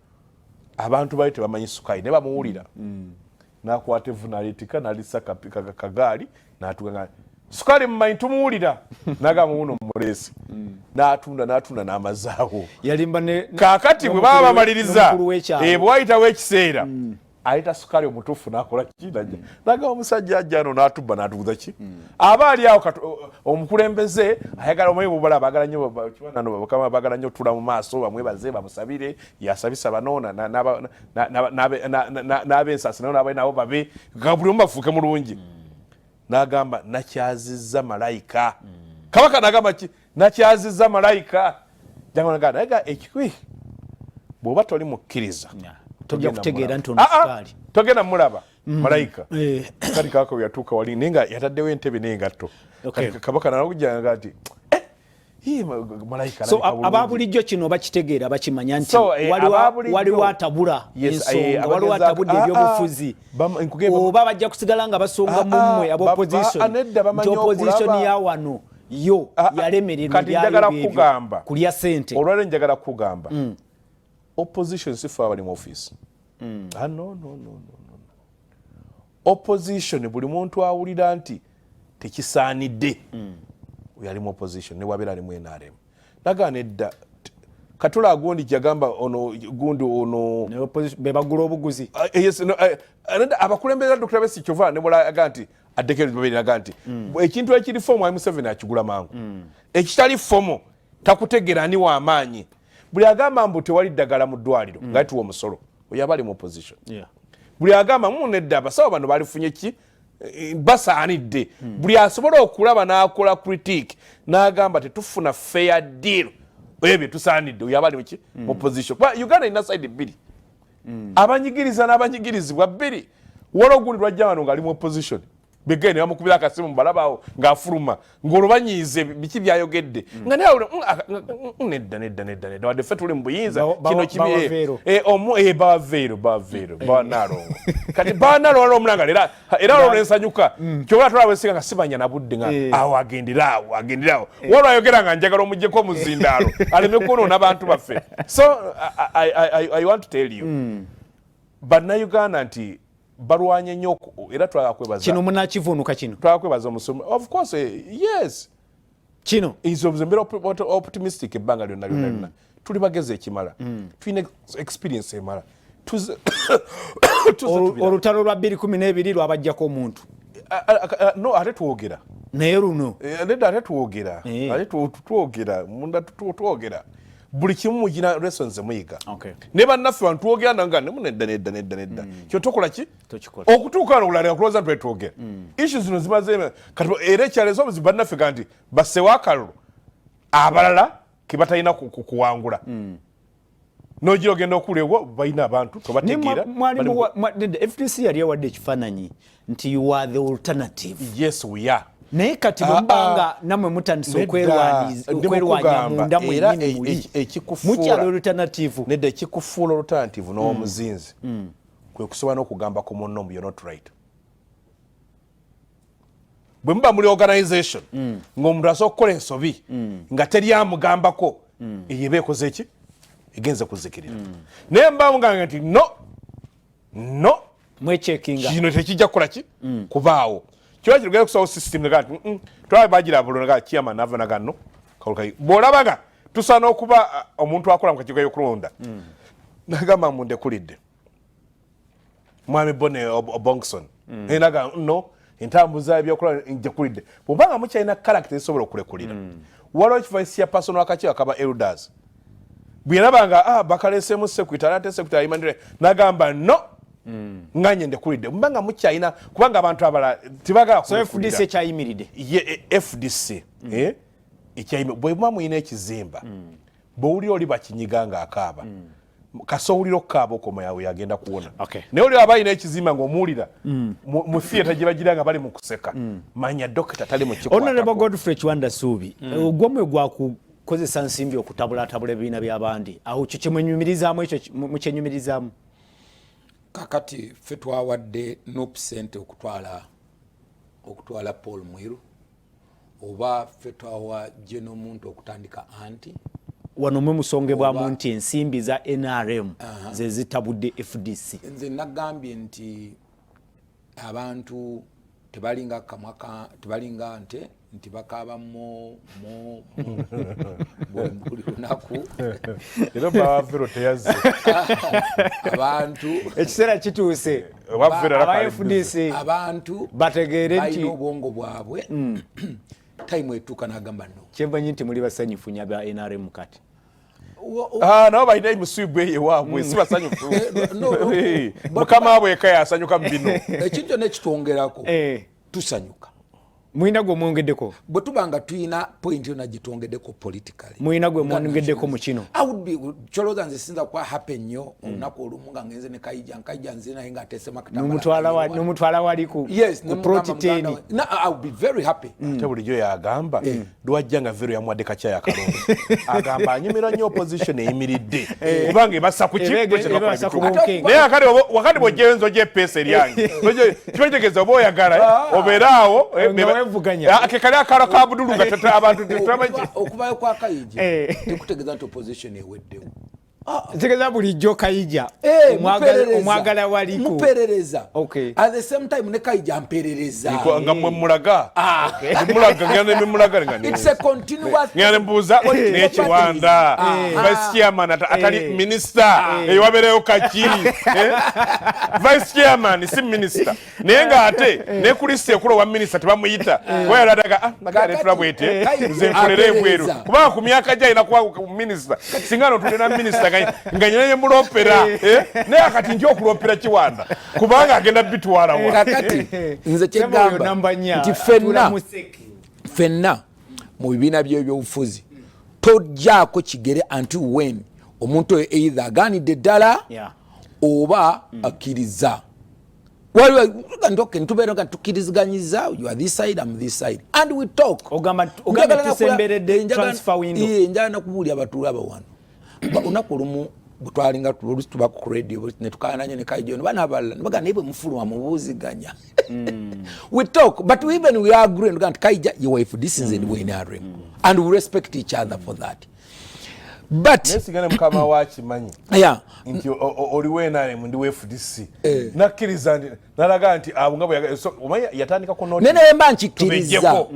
abantu bali tebamanyi sukaali, naye bamuwulira. Nakwata evvu nalitika nalisa kagaali natuga, "Sukaali mumanyi tumuwulira?" Nagamba, "Wuno muleesi." Natunda, natunda n'amazaawo. Yalimba ne Kaakati bwe baba bamaliriza, n'omukulu w'ekyalo. Bwe wayitawo ekiseera, ayita sukaali omutuufu nakola ki, najja nagamba omusajja ajja no natubba natuguza ki aba ali awo. Kati omukulembeze ayagala omanyi bubala baagala nnyo kibanano bakama baagala nnyo otula mu maaso bamwebaze bamusabire yasabisa bano n'ab'ensasi nabo n'abe nabo babe nga buli omu bafuuke mulungi. N'agamba, "Nakyazizza malayika." Kabaka n'agamba ki, "Nakyazizza malayika." Jangu naga, naye ga ekikwi bw'oba toli mukkiriza, Tojja togenda kutegeera mulaba. nti ono Ah, ah, sukaali. Togenda mulaba malayika. Kati kabaka bwe yatuuka wali, naye nga yataddewo entebe n'engatto. Kati kabaka nalakujjanga nti, "Eh, ii, malayika So alabika bulungi." Aba bulijjo kino bakitegeera, bakimanya nti So, aba bulijjo- waliwo atabula Yes, ensonga, waliwo atabudde ebyobufuzi. Oba bajja kusigala nga basonga mummwe aba opposition, ah, nedda, nti bamanyi opposition okulaba. ya wano yo yalemererwa Kati ebyayo njagala byebyo, kugamba. kulya sente. Olwaleero njagala kugamba opposition si fe abali mu office. Ah, no, no, no, no, no. Opposition buli muntu awulira nti tekisaanidde, oyo ali mu opposition, ne bwabeera ali mu NRM. Nagamba nedda, katula gundi kyagamba ono gundi ono. Ne be bagula obuguzi. Ah, yes, no, nedda, abakulembeze Dr. Besigye kyova ne bulaga nti addeko babiri nti ekintu ekiri formal ali Museveni akigula mangu, ekitali formal takutegeera ani w'amaanyi. Buli agamba mbu tewali ddagala mu ddwaliro nga tuwa omusolo, oyo aba ali mu opposition. Buli agamba mu nedda abasawo bano balifunye ki, basaanidde, buli asobola okulaba n'akola critique n'agamba tetufuna fair deal, ebyo byetusaanidde, oyo aba ali muki, mu opposition. Kuba Uganda erina side bbiri, abanyigiriza n'abanyigirizibwa bbiri. Waliwo ogundi lwajja wano ng'ali mu opposition. Begende bamukubira akasimu mbalabaawo ng'afuluma ng'olwo banyiize biki byayogedde nga naye awulira, nedda nedda nedda nedda, wadde ffe tuli mu buyinza, kino kibi." Bawa veero. Omu bawa veero, bawa veero, bawa Naalongo. Kati bawa Naalongo omulanga era era olwo nensanyuka kyoba tulaba ensinga nga sibanya na budde nga awo agendera awo, agendera awo, waliwo ayogera nga njagala omugyeko omuzindaalo aleme kwonoona bantu baffe. So I want to tell you, Bannayuganda nti balwanye nnyo era twagala kwebaza. Kino munakivuunuka kino? Twagala kwebaza omusumba, of course, yes. Kino. Nze mbeera optimistic ebbanga lyonna lyonna lyonna. Tuli bagezi ekimala, tulina experience emala. Tuze Olutalo lwa 2012 lwabajjako omuntu. No, ate twogera. Naye luno? Nedda, ate twogera. Ate twogera munda, twogera buli kimu, mugina lessons muyiga. Ne bannaffe wano twogera nanga nemu, nedda nedda nedda nedda, kyo tokola ki? Tokikola. Okutuuka wano olala kulowooza nti twetwogera issue zino zimaze kati, era ekyaleese obuzibu bannaffe ga nti bassewo akalulu abalala ke batalina kuwangula. Nogira ogenda okulewo balina abantu tobategeera. Nedda, FDC yali ewadde ekifaananyi nti you are the alternative. Yes, we are. Naye kati bwe muba nga nammwe mutandise Nedda, ndi okwerwanya mukugamba, munda era mwennyini, muli ekikufuula mukyali alternative? Nedda, ekikufuula alternative n'omuzinzi kwe kusobola n'okugamba ku munno mbu, "You're not right." Bwe muba muli organization ng'omuntu asobola okukola ensobi nga teri amugambako, eyo eba ekoze eki? Egenze kuzikirira. Naye mba mugamba nti no, no, Mwechekinga. Kino tekijja kukola ki kubaawo. Kiba kirugenda kusawo system naga nti twaba bagira bulolo naga chairman nava naga no kalulu. Bw'olaba nga tusaana okuba omuntu akola mu kakiiko y'okulonda nagamba mundekulidde mwami Bone Obongson, naga no entambuza ebyokulonda njekulidde. Bw'oba nga mukyalina character esobola okulekulira, waliwo vice chairperson w'akakiiko akaba elders bwe yalaba nga bakaleseemu secretary, ate secretary ayimandire, nagamba no, nganye ndekulidde. Muba nga mukyalina, kubanga abantu abalala tebagala So kulekulira. FDC ekyayimiridde? Ye FDC ekyayimi bwe muba muyina ekizimba, bw'owulira oli bakinyiga ng'akaaba, kasa owulira okukaaba okwo yawe yagenda kuwona. Naye oli aba alina ekizimba ng'omuwulira mu theatre gye bagira nga bali mu kuseka, manya dokita tali mu Honorable kikwatako. Godfrey Kiwanda Suubi, ogwomwe gwakukozesa nsimbi okutabulatabula ebibiina by'abandi, awo kyo kyemwenyumirizaamu, ekyo mukyenyumirizaamu? Kakati ffe twawadde NUP sente okutwala Paul Mwiru, oba ffe twawa General Muntu okutandika anti Wano mwe musongebwamu nti ensimbi za NRM ze zitabudde FDC. Nze nagambye nti abantu tebalinga kamwa tebalinga nte nti bakaaba mo mo mo buli lunaku. Era bavero teyazze. Abantu Ekiseera kituuse Oba Vero aba alaka FDC abantu bategeere nti balina obwongo bwabwe. Time etuuka n'agamba no. Kyembanyi nti muli basanyufu nya ba NRM kati. Nabo balina emiswibu eyo ewaabwe, si basanyufu. No, Mukama waabwe eka yasanyuka mu bino. Ekintu kyonna ekitwongerako tusanyuka. Mulina gwe mwongeddeko? Bwe tuba nga tulina point yonna gye twongeddeko politically. Mulina gwe mwongeddeko mu kino? I would be kyolowooza nze sinza kuba happy nnyo olunaku olumu nga ngenze ne Kaija, Nkaija nze naye ng'ateesemu akatambala Nomutwala wali ku Yes, ku nemugamba plot muganda 10. No, I would be very happy. Ate bulijjo yagamba lwajja nga Vero yamuwadde kakyayi akalungi, agamba anyumirwa nnyo opposition eyimiridde kubanga ebassa ku ki? Ebassa ku bunkenke. Naye akati wakati bw'ojjenza ojja epeesa eryange, kiba kitegeeza oba oyagala obeere awo Nga weevuganya. Ke kali akalo ka budulu nga abantu tetamanyi. Okuvayo kwa Kaija tekutegeeza nti opposition eweddewo. Ntegeeza bulijjo Kaija Muperereza. omwagala waliko. Muperereza. At the same time ne Kaija mperereza. Nga mwe mulaga mulaga ngenda nemulaga nga It's a continuous ngenda nembuuza political n'ekiwanda parties. Vice chairman atali minister, eyo wabeereyo kaki? Vice chairman si minister, naye ng'ate ne ku list ekulu owa minisita tebamuyita wayaladaga nagaletula bwete. Kaija Nze nkolere ebweru aperereza. kubanga ku myaka gye alina kuba minisita. Singa no tulina minisita nga nyina yemulopera, naye akati nja okulopera Kiwanda kubanga agenda bitwalawa. Kakati nze Sema oyo kyegamba namba nnya, nti atuula ffenna mu seki. ffenna mu bibiina by'ebyobufuzi tojjaako kigere until when omuntu oyo either agaanidde ddala oba akkiriza. Waliwo nti okay, ntubeera nga tukkiriziganyiza, you are this side, I'm this side, and we talk. Ogamba tusemberedde transfer window. Njagala nakubuulira abatulaba wano. Olunaku olumu bwe twalinga olusi tuba ku radio ne tukaananye ne Kaijo ne bana abalala ne bagamba, naye bwe mufuluma mubuuziganya. We talk, but we even we agree and nti Kaija, you were this is mm. NRM and we respect each other for that, but naye singa ne mukama wakimanyi nti oli NRM, ndi FDC, nakkiriza nti nalaga nti abo nga bwe so, omanyi yatandika ku noti. Ne mba nkikkiriza,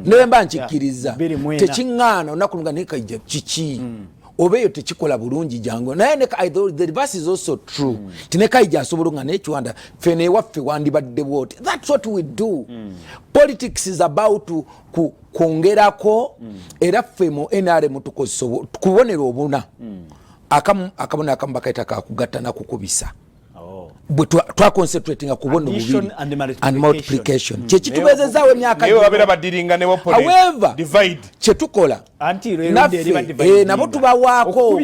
ne mba nkikkiriza, 24. Tekiŋŋaana olunaku lumu nga naye Kaija kiki oba eyo tekikola bulungi, jangu naye the reverse is also true, ti ne Kaija asobola nga nekiwanda ffe newaffe wandibadde bwoti. That's what we do. Politics is about kwongerako. Era ffe mu NRM tukozesa kubonero obuna, akamu, akabonero akamu bakaita kakugatta nakukubisa. Bwe twaconcentratinga ku buno Addition bubiri and multiplication. And multiplication kyekitubezezaawo emyaka Naye gino. babeera badiringa ne opponent. However, Divide. kyetukola Anti lwe naffe, ludda eri ba nabo tubawaako.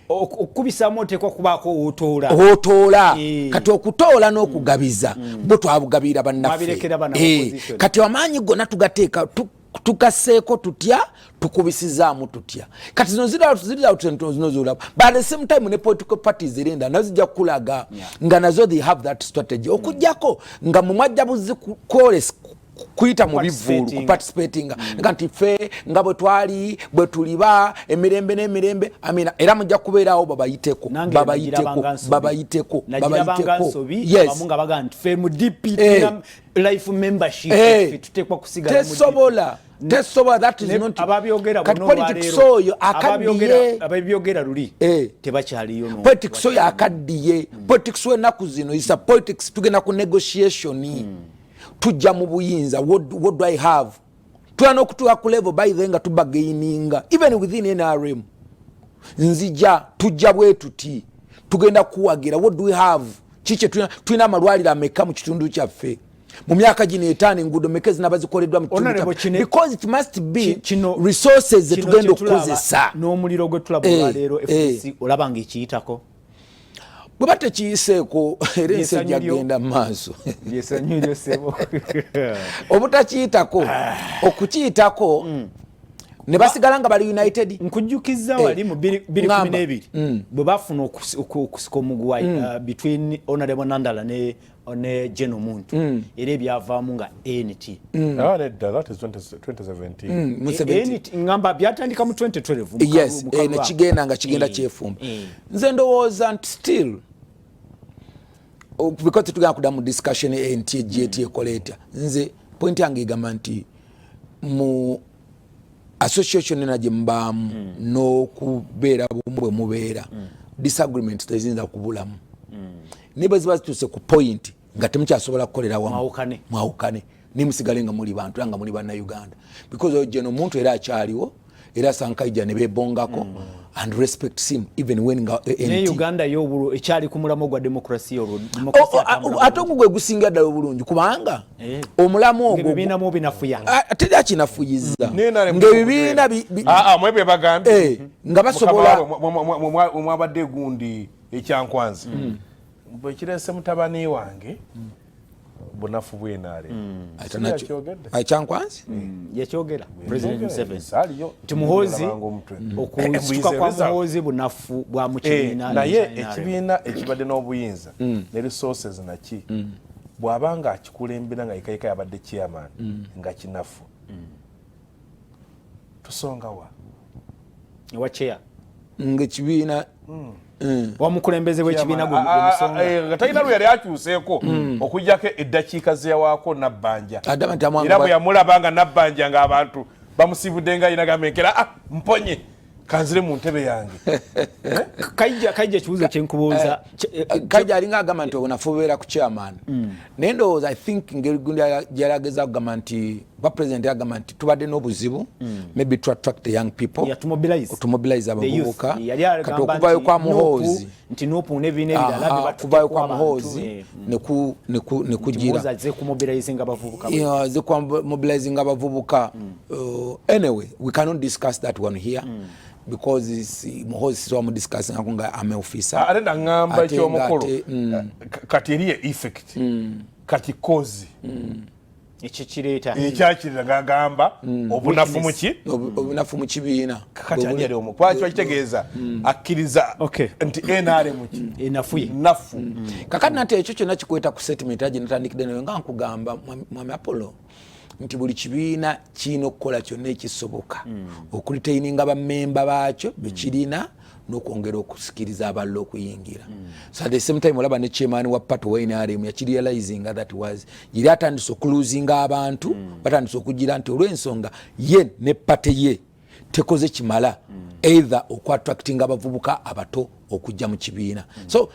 Okukubisaamu oteekwa kubaako wotoola. Otoola. Kati okutoola n'okugabiza, bwe twabugabira bannaffe. Mwabirekera bano opposition. Kati amaanyi gonna tugateeka tugaseeko tutya, tukubisizaamu tutya. Kati zino ziri ziraba, but at the same time ne political parties erenda nazo zijja kukulaga nga nazo they have that strategy, okugjako nga mumwajja buzi kwoles kuyita mu bivvulu. Participating. Kuparticipatinga nga nti ffe nga bwe twali bwe tuliba emirembe n'emirembe, amina, era mujja kubeerawo babayiteko. Nange Babayiteko. nagirabanga nsobi. Babayiteko. Nagirabanga Babayiteko. nsobi. Abamu nga bagamba nti ffe mu DP tulina life membership, ffe tuteekwa kusigala mu DP. Tesobola, tesobola, that is not Ababyogera kati bonna politics olwaleero, oyo akaddiye. Ababyogera luli tebakyaliyo Politics oyo akaddiye. Politics w'ennaku zino isa politics tugenda ku negotiation, tujja mu buyinza. What do I have? Tulina n'okutuuka ku level, by the nga tubargaininga even within NRM. Nzija tujja bwe tuti, tugenda kuwagira. What do we have? Kiki tulina? Amalwaliro ameka mu kitundu kyaffe? Mu myaka gino 5 enguudo meka ezinaba zikoleddwa mu kitundu Honorable, kyaffe? Because it must be resources Kino zetugenda kyetulaba okukozesa. N'omuliro gwe tulaba olwaleero, FDC olaba nga ekiyitako. Bwe batekiyiseeko, era ensi ejja Lyesanyu lyo. kugenda mu maaso. Lyesanyu lyo, ssebo. Obutakiyitako, okukiyitako ne basigala nga bali united. Nkujjukiza wali mu 2012 Ngamba. bwe bafuna okusika omuguwa between Honorable Nandala ne General Muntu, era ebyavaamu nga NT Ah, nedda, that is 20 2017. Mu 17. NT, ngamba byatandika mu 2012 Yes, mu kalulu ako. nekigenda nga kigenda kyefumba. Nze ndowooza nti still because tetugenda kudda mu discussion nti ejja eti ekola etya. Nze point yange egamba nti mu association ena gye mubaamu n'okubeera bumu bwe mubeera, disagreement teziyinza kubulamu, naye bwe ziba zituuse ku point nga temukyasobola kukolera wamu, Mwawukane. Mwawukane, nimusigale nga muli bantu era nga muli Bannayuganda, because oyo geno omuntu era akyaliwo, era Sankaija ne bebongako and respect him even when nga Naye NT. Uganda yo ekyali ku mulamwa gwa demokrasiya, olwo demokrasiya atambula. Ate ogwo gwe gusinga ddala obulungi, kubanga omulamu ogwo Ng'ebibiina mu binafuya. Ah, teri akinafuyiza Naye NRM ng'ebibiina Ah, ah, mwe bye bagambye. Nga basobola Mukama waabwe, mwabadde gundi ekyankwanzi bwe kirese mutabani wange bunafu bwenare. Ate ekyankwanzi. Yakyogera President Museveni Saaliyo. nti Muhoozi, Nalabanga omutwe. okusituka kwa Mbuyize. Muhoozi bunafu bwa mu kibiina Naye ekya NRM. ekibiina ekibadde n'obuyinza ne resources naki, bw'aba nga akikulembera nga yekayeka yabadde chairman nga kinafu, tusonga wa? Ewa chair Ngaekibiina wamukulembeze w'ekibiina gwe Ah, ah, musonga. Nga talina lwe yali akyuseeko okuggyako eddakiika zeyawaako Nabbanja. Adama nti amwanga Era bwe yamulaba nga Nabbanja ng'abantu bamusibudde nga yina gamba enkera, ah, mponye kanzire mu ntebe yange. Kaija, ekibuuzo kyenkubuuza Kaija alinga agamba nti obunafu bubeera ku chairman, naye ndowooza, I think ngeri gundi gyalageza kugamba nti Kuba president yagamba nti tubadde n'obuzibu maybe to attract the young people, Yeah, to mobilize. To mobilize The youth. abavubuka. Yali agamba Kati okuvayo nti kwa Muhoozi, nti NUP n'ebibiina ebirala bye okuvayo kwa batutteko abantu, Muhoozi ne kugira Muhoozi azze kumobilizinga abavubuka. Yeah, azze kwa mobilizing abavubuka. Anyway, we cannot discuss that one here because Muhoozi siwamudiscussingako nga ame officer. Ate naŋŋamba Ate nga ekyomukulu, ate, kati eriyo effect, kati cause Ekikireeta. Ekyakirira ngagamba obunafu muki? Obunafu mu kibiina. Kati ani yali omu kuba kiba kitegeeza akkiriza nti NRM ki? Enafuye. Nafu. Kakati nate ekyo kyonna kikweta ku statement agi natandikidde nayo nga nkugamba, mwami Apollo, nti buli kibiina kirina okukola kyonna ekisoboka okuretaininga bammemba baakyo bekirina n'okwongera okusikiriza abalala okuyingira. So at the same time olaba ne chairman wa party wa NRM yakirealizinga that was yali atandise okuluzinga abantu, batandise okugira nti olw'ensonga ye ne party ye tekoze kimala either okuattractinga abavubuka abato okujja mu kibiina. So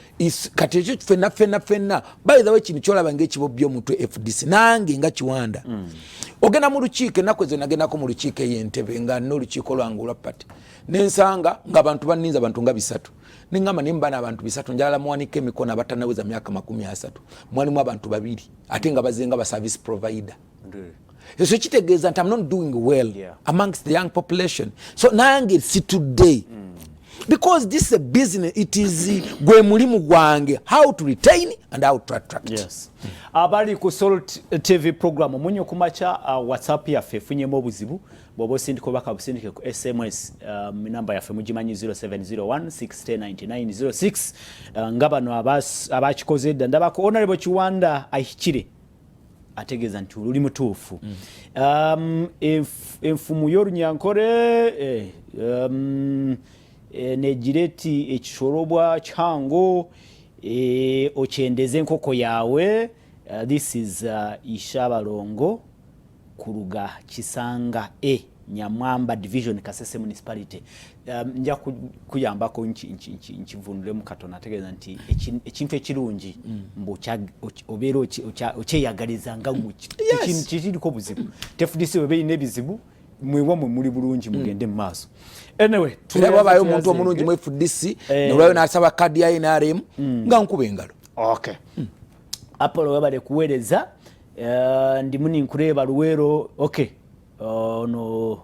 kati ekyo fenna fenna fenna, by the way, kino kyolaba ngaekibobya omutwe FDC, nange nga Kiwanda, ogenda mu lukiiko ennaku ezo, nagendako mu lukiiko ey'Entebe nga nina olukiiko lwange olwa party, nensanga ngaabantu baninze, abantu nga 300. Neŋŋamba, naye mubana abantu 300 njagala muwanika emikono abatanaweza myaka 30. Mwalimu abantu babiri, ate nga bazenga ba service provider. So kitegeeza nti I'm not doing well amongst the young population. So nange situdde because this is a business, it is gwe mulimu gwange how to retain and how to attract. Yes. Abali ku Salt TV program Omunyo Kumakya, WhatsApp yaffe efunyemu obuzibu. Bw'oba osindika obubaka, busindike ku SMS. Namba yaffe mugimanyi, 0701 609906. Nga bano abakikoze edda, ndabako Honorable Kiwanda ahikire ategeeza nti oluli mutuufu. Enfumu y'Orunyankore negira eti ekishorobwa kihango okyendeze enkoko yawe. This is Ishabalongo kuruga Kisanga e Nyamwamba Division, Kasese Municipality. Nja kuyambako nkivunulemu katono. Ategeeza nti ekintu ekirungi mbu obeera okyeyagaliza nga kiriko buzibu. FDC weba erina ebizibu, mwewamwe muli bulungi, mugende mu maaso. Anyway, era bwabayo omuntu omulungi mu FDC nolwayo nasaba kadi ya NRM nga nkuba engalo. Okay. Apollo, webale kuweereza. Ndimu ninkureeba Luweero. Okay, ono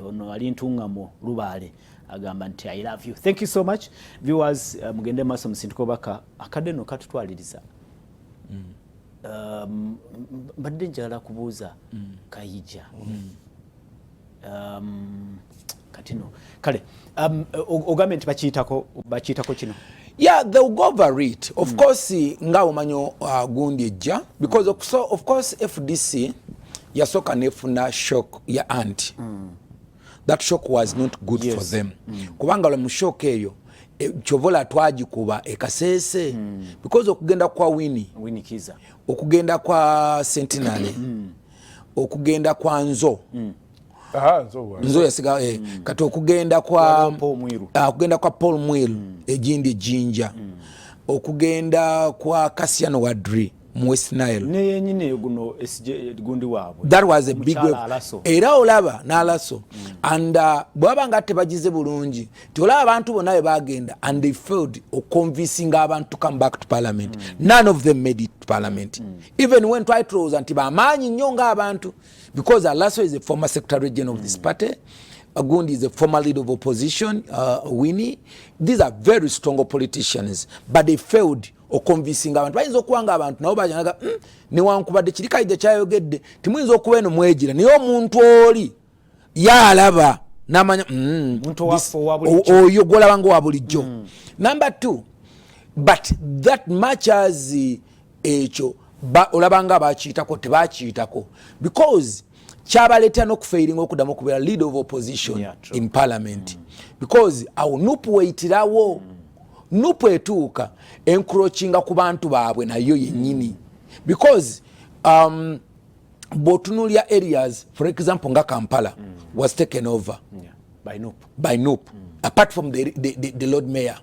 ono ali Ntungamo Lubaale agamba nti "I love you." Thank you so much, viewers. Mugende maaso musindika obaka. Akadde no katutwaliriza. Mbadde njagala kubuuza Kayija. Kati no kale ogambye nti bakiyitako kino. Yeah, they'll go over it, of course. Nga omanyi gundi ejja because so, of course FDC yasooka nefuna shock ya anti that shock was not good for them kubanga lwe mu shock eyo kyovola twagikuba ekaseese because okugenda kwa Winnie Winnie Kiiza, okugenda kwa Centenary, okugenda kwa Nzo. Aha, Nzo bwana. Nzo yasiga kati okugenda kwa Waliwo Paul Mwiru. Ah, okugenda kwa Paul Mwiru egindi ejinja, okugenda kwa Kasiano Wadri mu West Nile. Ne yenyini guno SJ gundi waabwe. That was a big Omukyala wave. Alaso. Era olaba n'Alaso and bwaba nga tebagize bulungi ti olaba abantu bonna bwe bagenda and they failed oconvincing abantu to come back to parliament. None of them made it to parliament, even when twali tulowooza nti bamaanyi nnyo ng'abantu, because Alaso is a former secretary general of this party. Gundi is a former leader of opposition, Winnie. These are very strong politicians, but they failed oconvincing abantu. Bayinza okuba nga abantu nabo bajanaga newankubadde kiri Kayija kyayogedde timuyinza okuba eno mwegira, naye omuntu oli yalaba namanya Muntu owaffe owa bulijjo. Oyo gwolaba nga owa bulijjo. Number two, but that much as ekyo olaba nga bakiyitako, tebakiyitako because kyabaleetera n'okufairinga okuddamu okubeera leader of opposition in parliament because awo NUP weyitirawo. NUP etuuka encroachinga ku bantu baabwe nayo yennyini because bw'otunuulya areas, for example nga Kampala was taken over Yeah, by NUP. By NUP, apart from the Lord Mayor.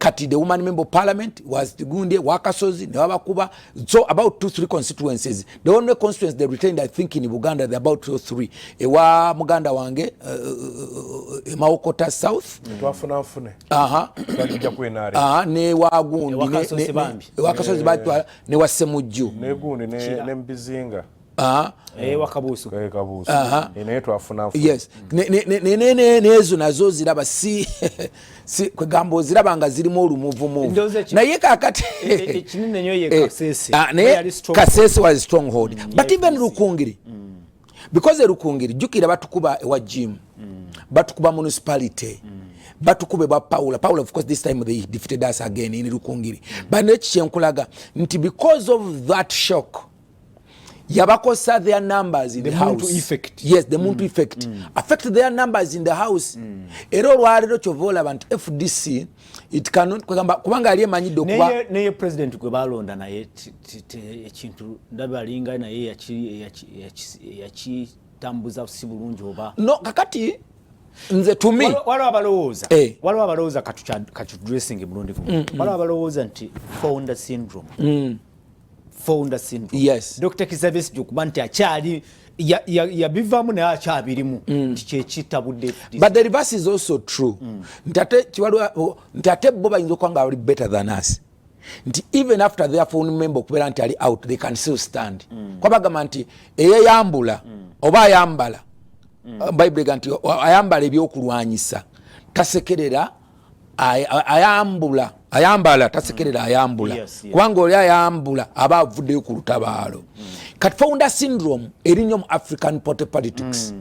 Kati the woman member of parliament was gundi wakasozi ne babakuba. So about two three constituencies, the only constituency they retained, I think, in Buganda, the about two three, ewa muganda wange Mawokota South. Twafuna nfune. Twajja ku NRM. Aha, ne wagundi. Ewa Kasozi bambi. Ewakasozi batwala ne wa Semujju. Negundi ne Mbizinga. Wakabuusu. Kabuusu. Naye twafuna nfune. Yes, nezo nazo ziraba si kwegamba oziraba nga zirimu olumuvumuvu. Ndowooza Naye kakati ekinene nnyo ye Kasese. Naye Yali stronghold. Kasese was stronghold, but even Rukungiri, because Rukungiri, jjukira batukuba ewa Jim, batukuba municipality, batukuba ewa Paula. Paula, of course, this time they defeated us again in Rukungiri, but neki kyenkulaga nti because of that shock yabakosa their numbers in the The Muntu house. Effect. Yes, the Muntu effect affect their numbers in the house. Era olwaleero kyova olaba nti FDC, it cannot, kwegamba kubanga yali emanyidde okuba Neye president gwe balonda naye ekintu ndaba alinga naye yakitambuza si bulungi oba? No, kakati nze tumi Waliwo abalowooza Eh. waliwo abalowooza katu dressing mulundi gumu, waliwo abalowooza nti founder syndrome, founder syndrome. Dr. Kizza Besigye okuba nti akyali yabivaamu naye akyabirimu, nti kyekitabudde FDC. But the reverse is also true, nti ate nti ate bo bayinza okuba nga bali better than us, nti even after their founding member okubeera nti ali out, they can still stand. Kuba bagamba nti eyeyambula oba ayambala, Bayibuli ega nti ayambala ebyokulwanyisa tasekerera, ayambula, ayambala tasekerera, ayambula. Kubanga oli ayambula aba avuddeyo ku lutabaalo. Kati founder syndrome eri nnyo mu African politics,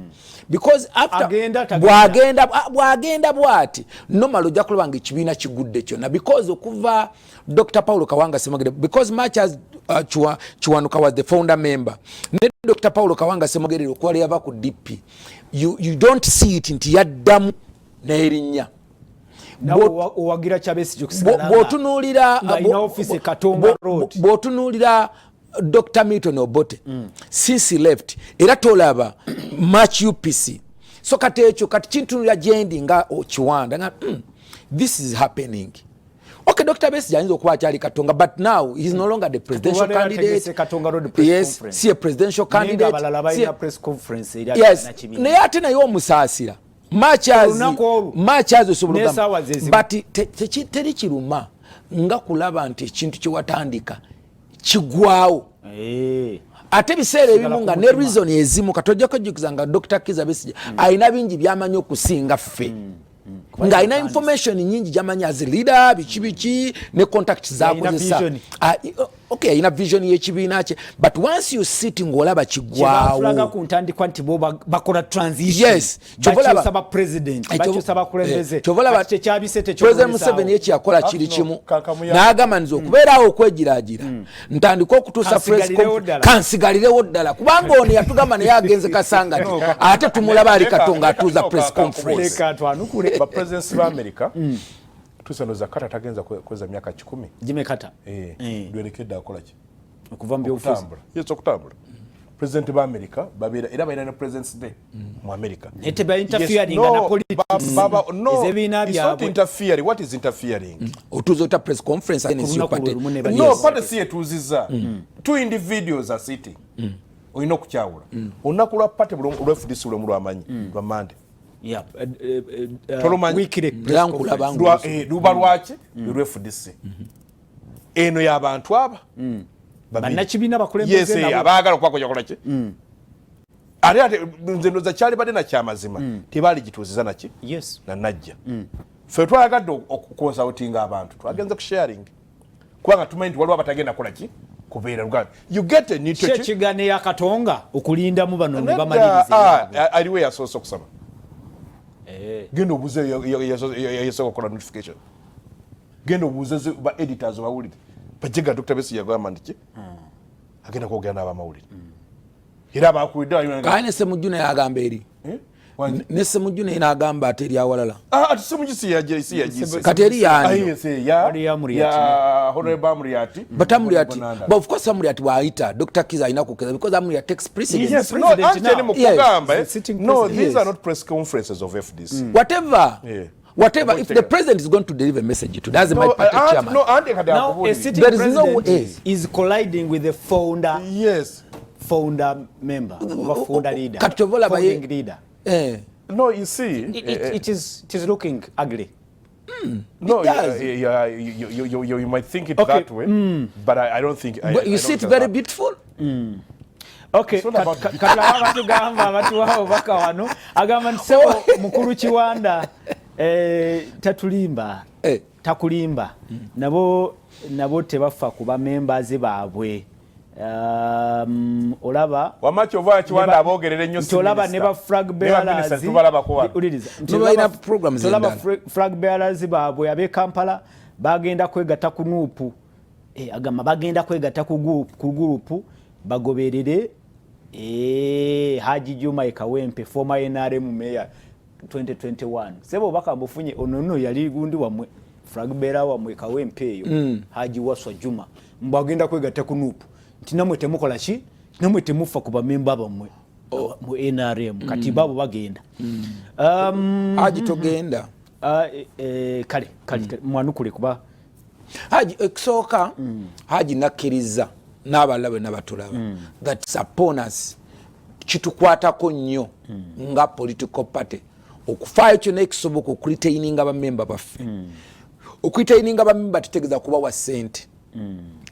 because after Agenda, tagenda. Bwagenda bwati normal ojja kulaba nga ekibiina kigudde kyonna, because okuva Dr. Paulo Kawanga Ssemogerere, because much as Kiwanuka was the founder member, ne Dr. Paulo Kawanga Ssemogerere okuba yava ku DP, you don't see it nti yaddamu n'erinnya. Nawe owagira kya Besigye okusigala Bw'otunuulira nga alina office e Katonga Road. Bw'otunuulira Dr. Milton Obote, since he left era tolaba much UPC. So kati ekyo kati kintunulira gyendi nga Kiwanda nga this is happening. Okay, Dr. Besigye ayinza okuba akyali Katonga, but now he is no longer the presidential Olwaleero candidate. ategese Katonga Road press Yes, conference. si a presidential Naye candidate. ng'abalala balina press conference eri bannakibiina. Naye ate naye omusaasira Olunaku olwo. makyazi osobola N'essaawa okugamba. ze zimu. But teri kiruma nga kulaba nti ekintu kyewatandika kigwawo. Ate ebiseera Sigala ebimu ku nga ne mutima. reason ezimu kati ojja kwejjukiza nga Dr. Kiza Besigye alina bingi byamanyi okusinga ffe, ng'alina information nyingi gyamanyi as a leader, biki biki ne contact zakozesa. Vision. Ah, okay, alina vision y'ekibiina kye, but once you sit ng'olaba Kyebafulaga kigwawo ku ntandikwa nti bo bakola transition. Yes. Kyova olaba- Bakyusa ba president, bakyusa bakulembeze. Kyova olaba Kati kyekyabise President tekyolesaawo. Museveni ekyakola kiri No, kimu, kamuya- n'agamba nze okubeeraawo okwegiraagira ntandike okutuusa press Kansigalirewo ddala. Kansigalirewo ddala, kubanga ono yatugamba naye agenze Kasangati, ate tumulaba ali Katonga atuuza press conference. Leka twanukule. Bapresidents ba America, tusanoza Carter tagenza kweza myaka 100. Jimmy Carter. Lwerekedde akola ki? Okuva mu byobufuzi. Okutambula. Yes, okutambula. President ba America babeera era balina ne President's Day mu America. Naye teba interfering na politics No, ez'ebibiina it's not byabwe. interfering. What is interfering? Otuuza ota press conference against your Ku lunaku party? lwe lumu ne No, Yes. party si etuuzizza. Two individuals are sitting. Olina okukyawula olunaku lwa party olwa FDC lumu lwamanyi lwa Mande. Yeah, Tolumanyi? weekly press Era nkulaba conference. Luba lwaki lwe FDC eno y'abantu aba babiri. Bannakibiina bakulembeze Yes, nabo. abaagala okubakola ki, ate nze ndoza kyali badde nakyamazima tebaali gituuziza naki nanajja. Ffe twayagadde okuconsultinga abantu, twagenze ku sharing, kubanga tumanyi nti waliwo abatagenda kukola ki, kubeera Luganda. You get a new Ki ekigaana eya Katonga okulindamu bano ne bamaliriza ebyabwe? Aliwo yasoose okusaba. Genda obuuze yasooka okukola notification. Genda obuuze ba editors obawulire bajega. Dr. Besigye yagamba nti ki agenda kwogera n'abamawulire era abakuwidde. Kaye ne Semujju naye agamba eri. Wangi? Ne Semujju naye n'agamba ate eri awalala. Ah, ati Semujju si yagise. Kati eri yaani? Wali Amuriat. Ya Honorable Amuriat. But Amuriat, Bonanda. but of course Amuriat bw'ayita Dr. Kiza alina kukeza because Amuriat takes precedence. Yes, no, President actually now. mukugamba, Yes. The sitting no, president. these Yes. are not press conferences of FDC. Whatever. Yeah. Whatever, if the president is going to deliver a message to, that's, no, my party chairman. No, Andy, now, a sitting there is no way is colliding with the founder. Yes. Founder member, or founder leader. Kati olaba founding leader. Eh. No, you see, it is looking ugly. No, It does. Yeah, you might think it that way, but I don't think. But I you see don't it very that. Beautiful. Okay, It's not about katulaba abatugamba, abatuwa obubaka wano. Agamba nti, "Sebo mukulu Kiwanda, tatulimba." Eh. Takulimba. Nabo tebafa ku bamembers baabwe. Olaba Wama kyova Kiwanda aboogerera ennyo. Nti olaba ne ba flag bearers Tubalabako wano. Uliriza. Nti No, balina programs nti olaba endala. Flag bearers baabwe ab'e Kampala bagenda kwegatta ku NUP. Agamba bagenda kwegatta ku group bagoberere Haji Juma e Kawempe, former NRM mayor 2021. Sebo obubaka mbufunye. Ono nno yali gundi wammwe, flag bearer wammwe Kawempe eyo, Haji Waswa Juma, mbu agenda kwegatta ku NUP, nti namwe temukola ki, namwe temufa ku bamemba bammwe mu NRM. Kati baabo bagenda. Haji, togenda. Kale, mwanukule kuba Haji, ekisooka, Haji nakkiriza n'abalala bonna batulaba that upon us, kitukwatako nnyo nga political party okufaayo kyonna ekisoboka okuretaininga bamemba baffe. Okuretaininga bamemba tutegeeza kubawa ssente,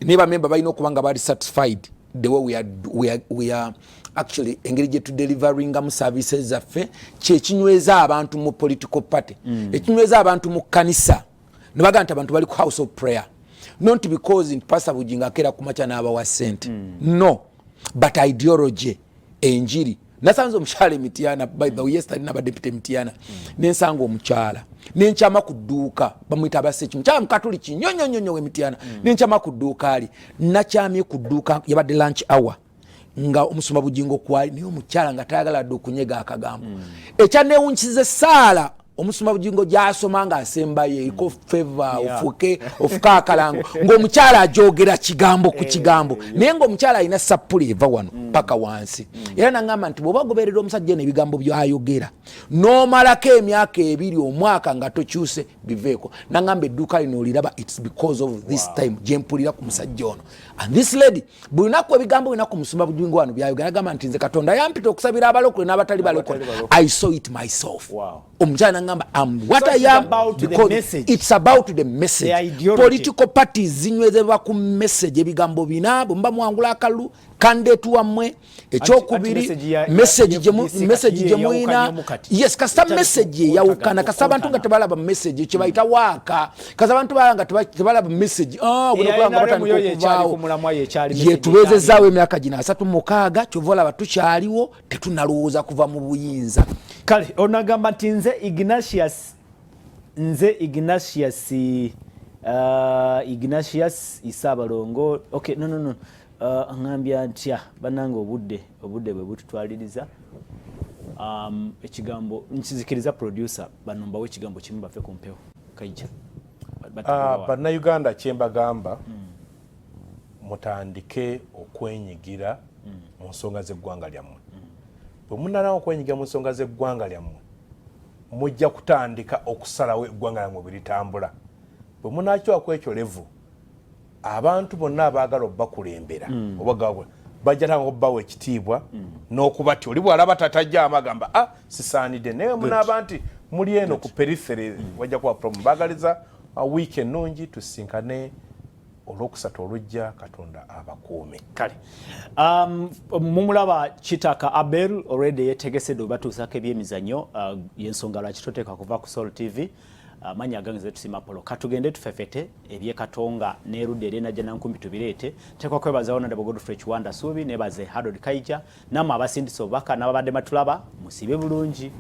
naye bamemba balina okuba nga bali satisfied the way we are actually, engeri gye tudeliveringamu services zaffe. Kyekinyweza abantu mu political party, ekinyweza abantu mu kkanisa, ne bagamba nti abantu bali ku house of prayer not because nti Pastor Bujingo akeera kumakya n'abawa ssente, no, but ideology, enjiri. Nasanze omukyala Emityana, by the way, yesterday nabadde mpita Emityana, nensanga omukyala, nenkyama ku dduuka, bamwyita Abaseki, mukyala mukatuliki nnyo nnyo nnyo w'Emityana. Nenkyama ku dduuka, ali nakyamye ku dduuka, yabadde lunch hour nga omusumba Bugingo kwali, naye omukyala nga tayagala dde okunyega akagambo. Ekyanewunkiza, essaala omusumba Bugingo gyasoma nga asembayo eriko favor, ofuke ofuke akalango, ng'omukyala ajogera kigambo ku kigambo, naye ng'omukyala alina sappuli eva wano paka wansi. Era naŋŋamba nti bw'oba goberera omusajja eno, ebigambo byayogera n'omalako emyaka 2, omwaka nga tokyuse, biveeko. Naŋŋamba, "Edduuka lino oliraba, it's because of this time gyempulira ku musajja ono." And this lady, buli lunaku ebigambo binaku musumba Bugingo wano byayogera, agamba nti, "Nze Katonda yampita okusabira abalokole n'abatali balokole. I saw it myself." Omukyala nagamba, "Am what So I it's am about the because message. It's about the message." The ideology. Political parties zinywezebwa ku message, ebigambo bina bwe muba muwangula akalulu, candidate wammwe. Ekyokubiri, message message ya FDC message kati gye muyina. eyawukanyemu kati. Yes, kasita Etali message eyawukana, kasita abantu nga tebalaba message, kyebayita waaka, kasita abantu balaba nga tebalaba message. Ah, bwe Eya okulaba nga NRM batandika yo yekyali okuvaawo. ku mulamwa, yekyali message. Yetubeezezaawo emyaka gino 36, kyova olaba tukyaliwo, tetunalowooza kuva mu buyinza. Kale onagamba nti, Nze Ignatius Isaabalongo." Okay, no, ŋŋambya ntya bannange, obudde bwe bututwaliriza. Ekigambo nkizikiriza producer, bano mbawe ekigambo kimu baffe ku mpewo. Kaija. Bannayuganda, kyembagamba, mutandike okwenyigira mu nsonga z'eggwanga lyammwe. Bwe munalawo okwenyigira mu nsonga z'eggwanga lyammwe, mujja kutandika okusalawo eggwanga lyammwe bwe litambula. Bwe munakywaku ekyo level, abantu bonna abaagala obbakulembera oba bajja tanga okubawa ekitiibwa n'okubatya. Oli bw'alaba tatajja amagamba, "Ah, sisaanidde." Naye munaaba nti muli eno ku periphery, wajja kuba problem. Baagaliza wiiki ennungi, tusinkane Olwokusatu olujja. Katonda abakuume. Kale, mumulaba Kitaka Abel already yetegesedde obatuusako ebyemizannyo. Yensonga lwaki toteeka kuva ku Sol TV. Amanya agange ze tusima Polo. Katugende tufefete ebyekatonga n'erudda eryenajja nankumbi tubireete. Teekwa kwebaza Honorable Godfrey Kiwanda Suubi, nebaze Harold Kaija, nammwe abasindisa obubaka n'ababadde batulaba. Musibe bulungi.